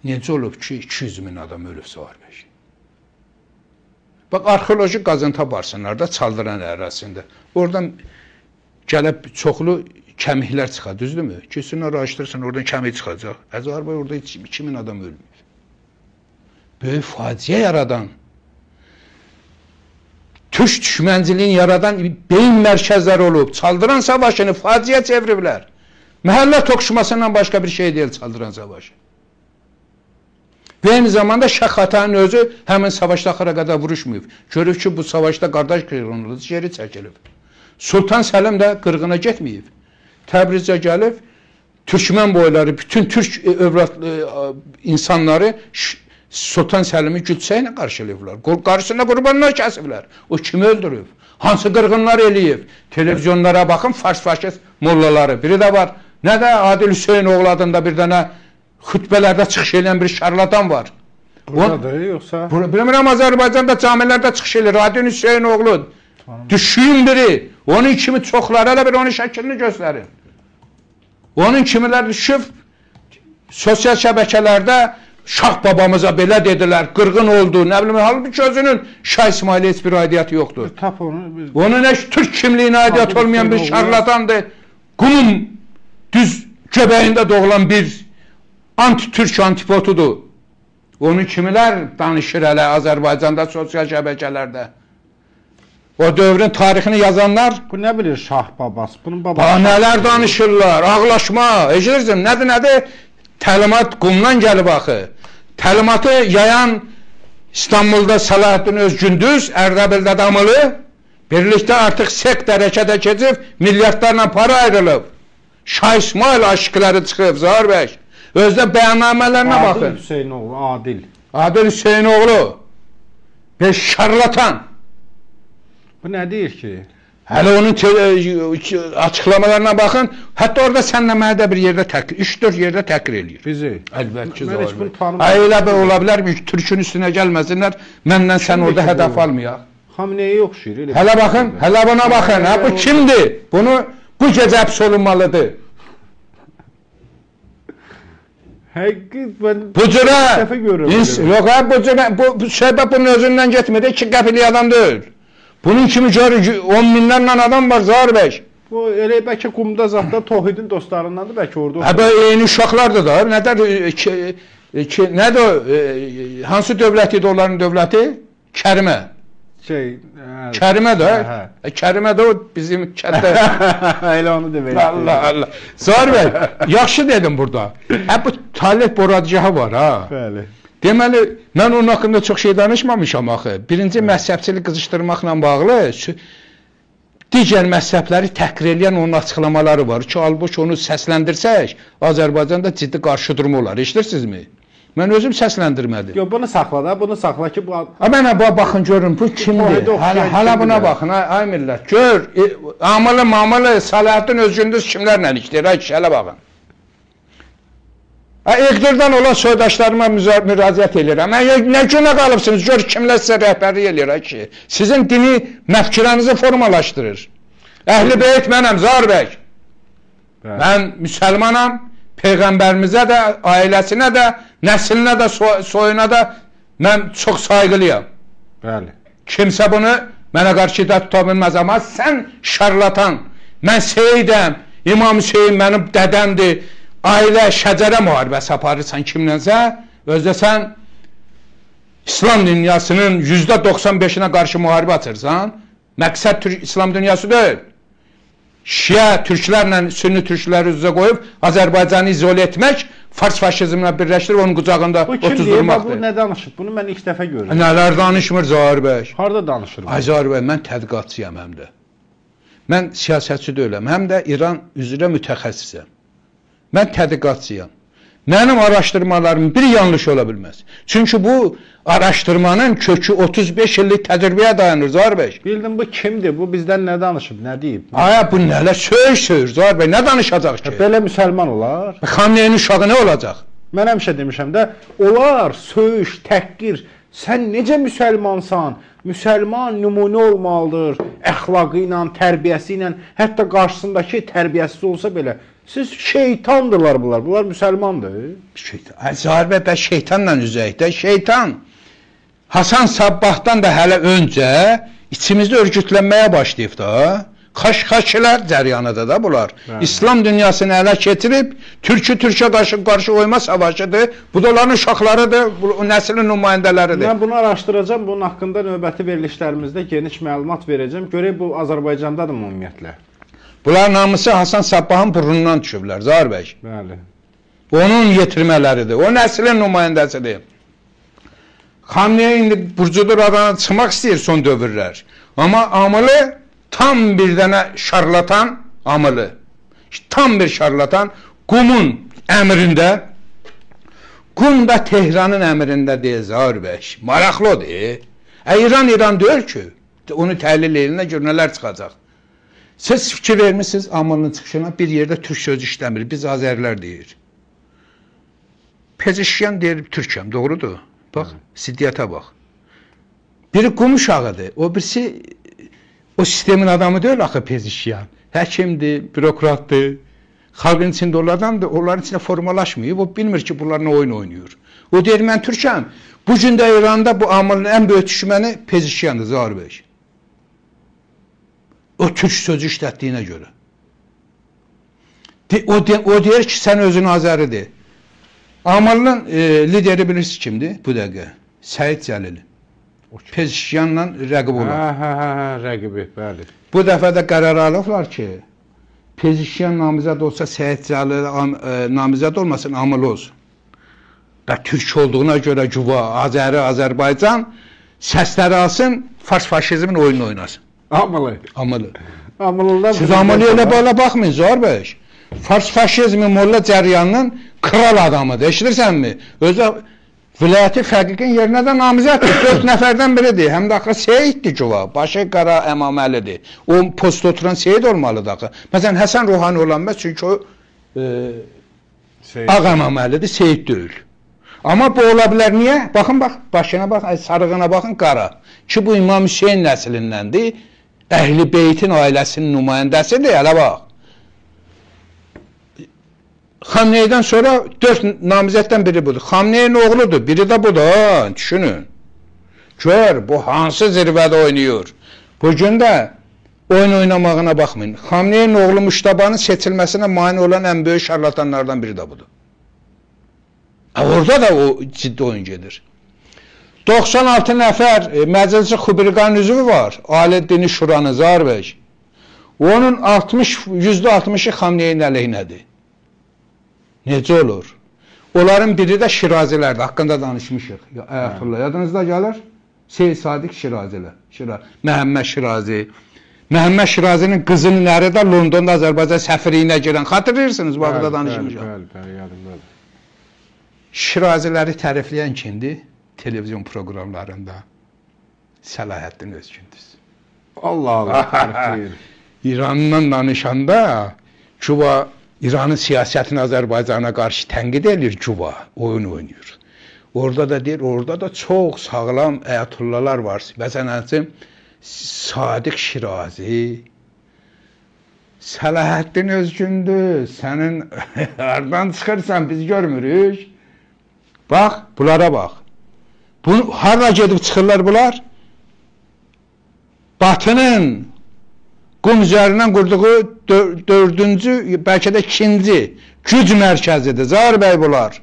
Necə olub ki, 200 min adam ölüb Zahir bəy? Bax, arxeoloji qazıntı aparsınlar da Çaldıran ərazisində. Oradan gəlib çoxlu kəmiklər çıxar, düzdürmü? Keçsinlər, araşdırsın, oradan kəmik çıxacaq. Zahir bəy, orada 2000 adam ölməyib. Böyük faciə yaradan, Türk düşmənciliyini yaradan beyin mərkəzləri olub. Çaldıran savaşını faciə çeviriblər. Məhəllə toqquşmasından başqa bir şey deyil Çaldıran savaşı. Və eyni zamanda Şah Xətainin özü həmin savaşda axıra qədər vuruşmayıb. Görür ki, bu savaşda qardaş qırğınlığı geri çəkilib. Sultan Səlim də qırğına getməyib. Təbrizə gəlib, türkmən boyları, bütün türk övlad insanları Sultan Səlimi gücsəylə qarşılayıblar. Qarşısında qurbanlar kəsiblər. O kimi öldürüb? Hansı qırğınlar eləyib? Televizyonlara baxın, fars faşist mollaları. Biri də var, Nə də Adil Hüseynoğlu adında bir dənə xütbələrdə çıxış edən bir şarlatan var. Buradadır yoxsa? Bilmirəm, Azərbaycanda camilərdə çıxış edir. Adil Hüseynoğlu. Düşüyün biri. Onun kimi çoxları, hələ bir onun şəklini göstərin. Onun kimilər düşüb sosial şəbəkələrdə Şah babamıza belə dedilər, qırğın oldu, nə bilim, halbuki özünün Şah İsmailə heç bir aidiyyəti yoxdur. Tap onu. Onun heç türk kimliyinə aidiyyəti olmayan bir şarlatandır. Qumun düz göbəyində doğulan bir anti-türk antipotudur. Onun kimilər danışır hələ Azərbaycanda sosial şəbəkələrdə. O dövrün tarixini yazanlar... Bu nə bilir Şah babası? Bunun babası... Nələr danışırlar, ağlaşma, eşidirsin, nədir, nədir? Təlimat qumdan gəlib axı. Təlimatı yayan İstanbulda Salahaddin Özgündüz, Ərdəbildə Damılı, birlikdə artıq sekt hərəkətə keçib, milyardlarla para ayrılıb. Şah İsmail aşıqları çıxıb, Zahir bəy. Özdə bəyannamələrinə baxın. Adil Hüseynoğlu, Adil. Adil Hüseynoğlu, bir şarlatan. Bu nə deyir ki? Hələ onun açıqlamalarına baxın. Hətta orada sənlə mənə də bir yerdə təkrir, 3-4 yerdə təkrir eləyir. Bizi? Əlbəttə ki, Zahir bəy. Elə bir ola bilərmi ki, türkün üstünə gəlməsinlər, məndən sən orada hədəf almayaq. Xamneyə oxşayır. Hələ baxın, hələ buna baxın. Hə, bu kimdir? Bunu bu gecə həbs olunmalıdır. Həqiqət mən bu cürə, yox, bu cürə, bu söhbət bunun özündən getmir, 2 qəpiklik adam deyil. Bunun kimi görür, 10 minlərlə adam var, Zahir bəy. Bu, elə bəlkə qumda zadda Tohidin dostlarındandır, bəlkə orada. Hə, bu eyni uşaqlardır da. Nədir, nədir, hansı dövlət idi onların dövləti? Kərimə. Kərimə də. Kərimə də o bizim kənddə. Elə onu demək. Allah, Allah. Zahir bəy, yaxşı dedim burada. Hə, bu Taleh Boradcahı var, ha. Bəli. Deməli, mən onun haqqında çox şey danışmamışam axı. Birinci, məzhəbçilik qızışdırmaqla bağlı digər məzhəbləri təhqir eləyən onun açıqlamaları var ki, halbuki onu səsləndirsək, Azərbaycanda ciddi qarşıdurma olar. Eşidirsinizmi? Mən özüm səsləndirmədim. Yox, bunu saxla da, bunu saxla ki, bu... Ha, mənə baxın, görün, bu kimdir? Hələ buna baxın, ay millət. Gör, Amılı, Mamılı, Salahaddin Özgündüz kimlərlə işləyir, ay kişi, hələ baxın. Eqdirdən olan soydaşlarıma müraciət eləyirəm. Nə günə qalıbsınız, gör kimlər sizə rəhbərlik eləyir, ay kişi. Sizin dini məfkürənizi formalaşdırır. Əhl-i beyt mənəm, Zahir bəy. Mən müsəlmanam, Peyğəmbərimizə də, ailəsinə də, nəslinə də, soyuna da mən çox sayğılıyam. Bəli. Kimsə bunu mənə qarşı da tuta bilməz, amma sən şarlatan, mən seyidəm, İmam Hüseyin mənim dədəmdir, ailə, şəcərə müharibəsi aparırsan kimlənsə, özdə sən İslam dünyasının %95-inə qarşı müharibə açırsan, məqsəd İslam dünyası deyil. Şiə türklərlə sünni türkləri üz-üzə qoyub Azərbaycanı izolə etmək, fars faşizmlə birləşdirib onun qucağında otuzdurmaqdır. Bu nə danışıb? Bunu mən ilk dəfə görürüm. Nələr danışmır Zahir bəy? Harada danışır? Ay Zahir bəy, mən tədqiqatçıyam həm də. Mən siyasətçi deyiləm, həm də İran üzrə mütəxəssisəm. Mən tədqiqatçıyam. Mənim araşdırmalarım bir yanlış ola bilməz. Çünki bu araşdırmanın kökü 35 illik təcrübəyə dayanır, Zahir bəy. Bildim, bu kimdir? Bu bizdən nə danışıb, nə deyib? Aya, bu nələr söyür, söyür, Zahir bəy, nə danışacaq ki? Belə müsəlman olar. Xamneyin uşağı nə olacaq? Mən həmişə demişəm də, olar, söyüş, təhqir. Sən necə müsəlmansan? Müsəlman nümunə olmalıdır, əxlaqı ilə, tərbiyəsi ilə, hətta qarşısındakı tərbiyəsiz olsa belə. Siz şeytandırlar bunlar. Bunlar müsəlmandır. Şeytan. Zahir bəy, bəs şeytanla üzəyik də. Şeytan Hasan Sabbahdan da hələ öncə içimizdə örgütlənməyə başlayıb da. Xaşxaşilər cəryanıdır da bunlar. Bəli. İslam dünyasını ələ keçirib, türkü türkə qarşı qoyma savaşıdır. Bu da onların uşaqlarıdır, bu nəslin nümayəndələridir. Mən bunu araşdıracağam. Bunun haqqında növbəti verilişlərimizdə geniş məlumat verəcəm. Görək bu Azərbaycandadır mı ümumiyyətlə? Bunların hamısı Hasan Sabbahın burnundan düşüblər, Zahir bəy. Bəli. Onun yetirmələridir. O nəslin nümayəndəsidir. Xamneyi indi burcudur, adana çıxmaq istəyir son dövrlər. Amma Amılı tam bir dənə şarlatan Amılı. Tam bir şarlatan Qumun əmrində, Qum da Tehranın əmrində deyil, Zahir bəy. Maraqlı odur. İran İran deyil ki, onu təhlil eləyinə gör nələr çıxacaq. Siz fikir vermişsiniz Amılının çıxışına, bir yerdə türk sözü işləmir. Biz Azərilər deyir. Pezeşkiyan deyir türkəm, doğrudur. Bax, ziddiyyətə bax. Biri qum uşağıdır, o birisi o sistemin adamı deyil axı Pezeşkiyan. Həkimdir, bürokratdır. Xalqın içində olan adamdır, onların içində formalaşmıyor. O bilmir ki, bunlar nə oyun oynayır. O deyir, mən türkəm. Bu gün də İranda bu Amılın ən böyük düşməni Pezeşkiyandır, Zaur bəy. O türk sözü işlətdiyinə görə. O deyir ki, sən özün Azəridir. Amılın lideri bilirsiniz kimdir bu dəqiqə? Səid Cəlili. Pezeşkiyanla rəqib olan. Hə, rəqibi, bəli. Bu dəfə də qərar alıblar ki, Pezeşkiyan namizəd olsa Səid Cəlili namizəd olmasın, Amıl olsun. Və türk olduğuna görə güva, Azəri, Azərbaycan səsləri alsın, fars faşizmin oyununu oynasın. Amılı. Amılı. Amılılar. Siz Amılıya elə belə baxmayın, Zaur bəy. Fars faşizmi Molla Cəryanının kral adamıdır, eşidirsənmi? Özü vilayəti fəqiqin yerinə də namizəddir. 4 nəfərdən biridir. Həm də axı seyiddir güva. Başı qara əmaməlidir. O postda oturan seyid olmalıdır axı. Məsələn, Həsən Ruhani olanmaz, çünki o ağ əmaməlidir, seyid deyil. Amma bu ola bilər niyə? Baxın, bax, başına bax, sarığına baxın, qara. Ki bu İmam Hüseyin nəslindəndir. Əhl-i Beytin ailəsinin nümayəndəsidir, hələ bax. Xamneydən sonra 4 namizəddən biri budur. Xamneyin oğludur, biri də budur, ha, düşünün. Gör, bu hansı zirvədə oynayır. Bugün də oyun oynamağına baxmayın. Xamneyin oğlu Müştabanın seçilməsinə mane olan ən böyük şarlatanlardan biri də budur. Orada da o ciddi oyun gedir. 96 nəfər Məclisi Xubirqanın üzvü var. Ali Dini Şuranı, Zaur bəy. Onun %60-ı Xamneyin əleyhinədir. Necə olur? Onların biri də Şirazilərdir. Haqqında danışmışıq. Əyətullah, yadınızda gəlir? Seyid Sadiq Şirazilər. Məhəmməd Şirazi. Məhəmməd Şirazinin qızının əri də Londonda Azərbaycan səfirliyinə girən. Xatırlayırsınız, bu haqqında danışmışıq. Bəli, bəli, yadımdadır. Şiraziləri tərifləyən kimdir? Televizyon proqramlarında Səlahəddin Özgündüz. Allah Allah, tərifləyir. İrandan danışanda Cuba İranın siyasətini Azərbaycana qarşı tənqid eləyir, Cuba oyun oynayır. Orada da deyir, orada da çox sağlam əyətullalar var. Məsələn, Sadiq Şirazi, Səlahəddin Özgündüz, sənin hardan çıxırsan biz görmürük. Bax, bunlara bax. Hara gedib çıxırlar bunlar? Batının qum üzərindən qurduğu dördüncü, bəlkə də ikinci güc mərkəzidir. Zaur bəy bunlar.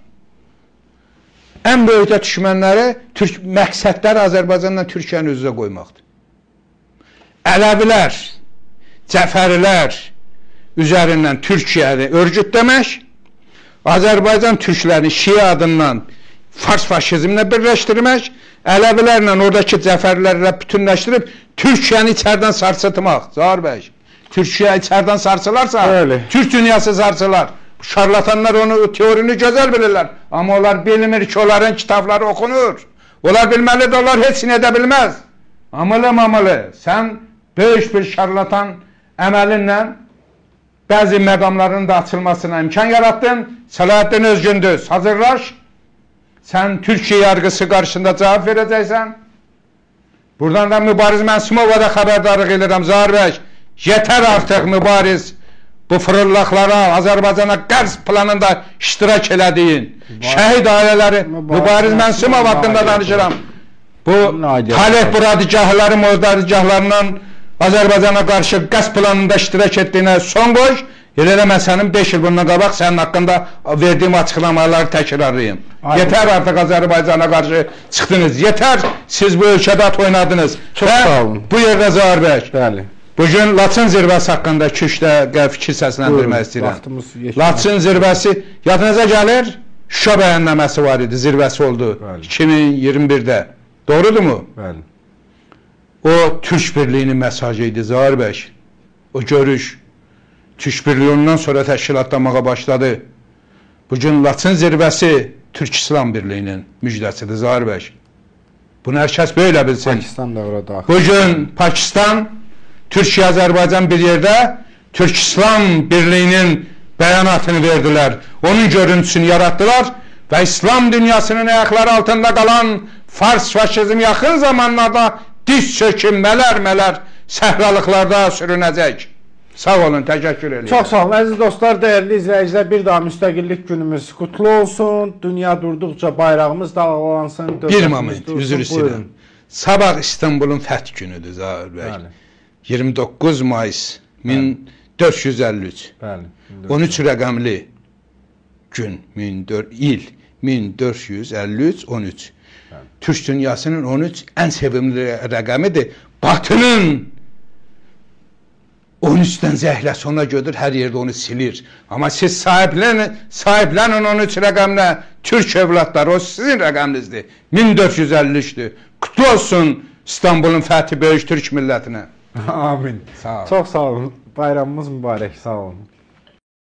Ən böyük də düşmənləri, məqsədləri Azərbaycanla Türkiyəni üz-üzə qoymaqdır. Ələvilər, Cəfərilər üzərindən Türkiyəni örgütləmək, Azərbaycan türklərini Şiə adından fars faşizmlə birləşdirmək, Ələvilərlə oradakı Cəfərlərlə bütünləşdirib Türkiyəni içərdən sarsıtmaq. Zaur bəy, Türkiyə içərdən sarsılarsa, Öyle. Türk dünyası sarsılar. Şarlatanlar onu, teorini gözəl bilirlər. Amma onlar bilmir ki, onların kitabları oxunur. Onlar bilməlidir, onlar heç nə edə bilməz. Amalı mamalı, sən böyük bir şarlatan əməlinlə bəzi məqamların da açılmasına imkan yaratdın. Səlahəddin Özgündüz, hazırlaş. Sən Türkiyə yargısı qarşısında cavab verəcəksən. Buradan da Mübariz Mənsumova da xəbərdarlıq edirəm, Zaur bəy. Yetər artıq Mübariz bu fırıldaqlara, Azərbaycana qəsd planında iştirak elədiyin. Şəhid ailələri, Mübariz Mənsumov haqqında danışıram. Bu Taleh buradigahları, mozdarigahlarından Azərbaycana qarşı qəsd planında iştirak etdiyinə son qoy. Elə də mən sənin 5 il bundan qabaq sənin haqqında verdiyim açıqlamaları təkrarlayım. Yetər artıq Azərbaycana qarşı çıxdınız. Yetər siz bu ölkədə at oynadınız. Çox sağ olun. Bu yerdə Zaur bəy. Bəli. Bugün Laçın zirvəsi haqqında 2-3 dəqiqə fikir səsləndirmək istəyirəm. Laçın zirvəsi yadınıza gəlir? Şuşa bəyannaməsi var idi, zirvəsi oldu. Bəli. 2021-də. Doğrudurmu? Bəli. O Türk Birliyinin mesajı idi Zaur bəy. O görüş Türk Birliyi ondan sonra təşkilatlamağa başladı. Bugün Laçın zirvəsi Türk İslam Birliyinin müjdəsidir Zaur bəy. Bunu hər kəs belə bilsin. Pakistan da ora daxil. Bugün Pakistan Türkiyə, Azərbaycan bir yerdə Türk-İslam birliyinin bəyanatını verdilər. Onun görüntüsünü yarattılar və İslam dünyasının ayaqları altında qalan Fars faşizmi yaxın zamanlarda diz çöküb mələr-mələr səhralıqlarda sürünəcək. Sağ olun, təşəkkür edirəm. Çox sağ olun. Əziz dostlar, dəyərli izləyicilər, bir daha müstəqillik günümüz qutlu olsun. Dünya durduqca bayrağımız dalğalansın. Bir moment, üzr istəyirəm. Sabah İstanbulun fəth günüdür Zaur bəy. Bəli. 29 mayıs 1453. Bəli. 13 rəqəmli gün, il 1453 13. Bəli. Türk dünyasının 13 ən sevimli rəqəmidir. Batının 13-dən zəhləsi ona götür, hər yerdə onu silir. Amma siz sahiblənin 13 rəqəmlə Türk övladları, o sizin rəqəminizdir. 1453-dür. Qutlu olsun İstanbulun fəthi böyük Türk millətinə. Amin. Sağ olun. Çox sağ olun. Bayramımız mübarək. Sağ olun.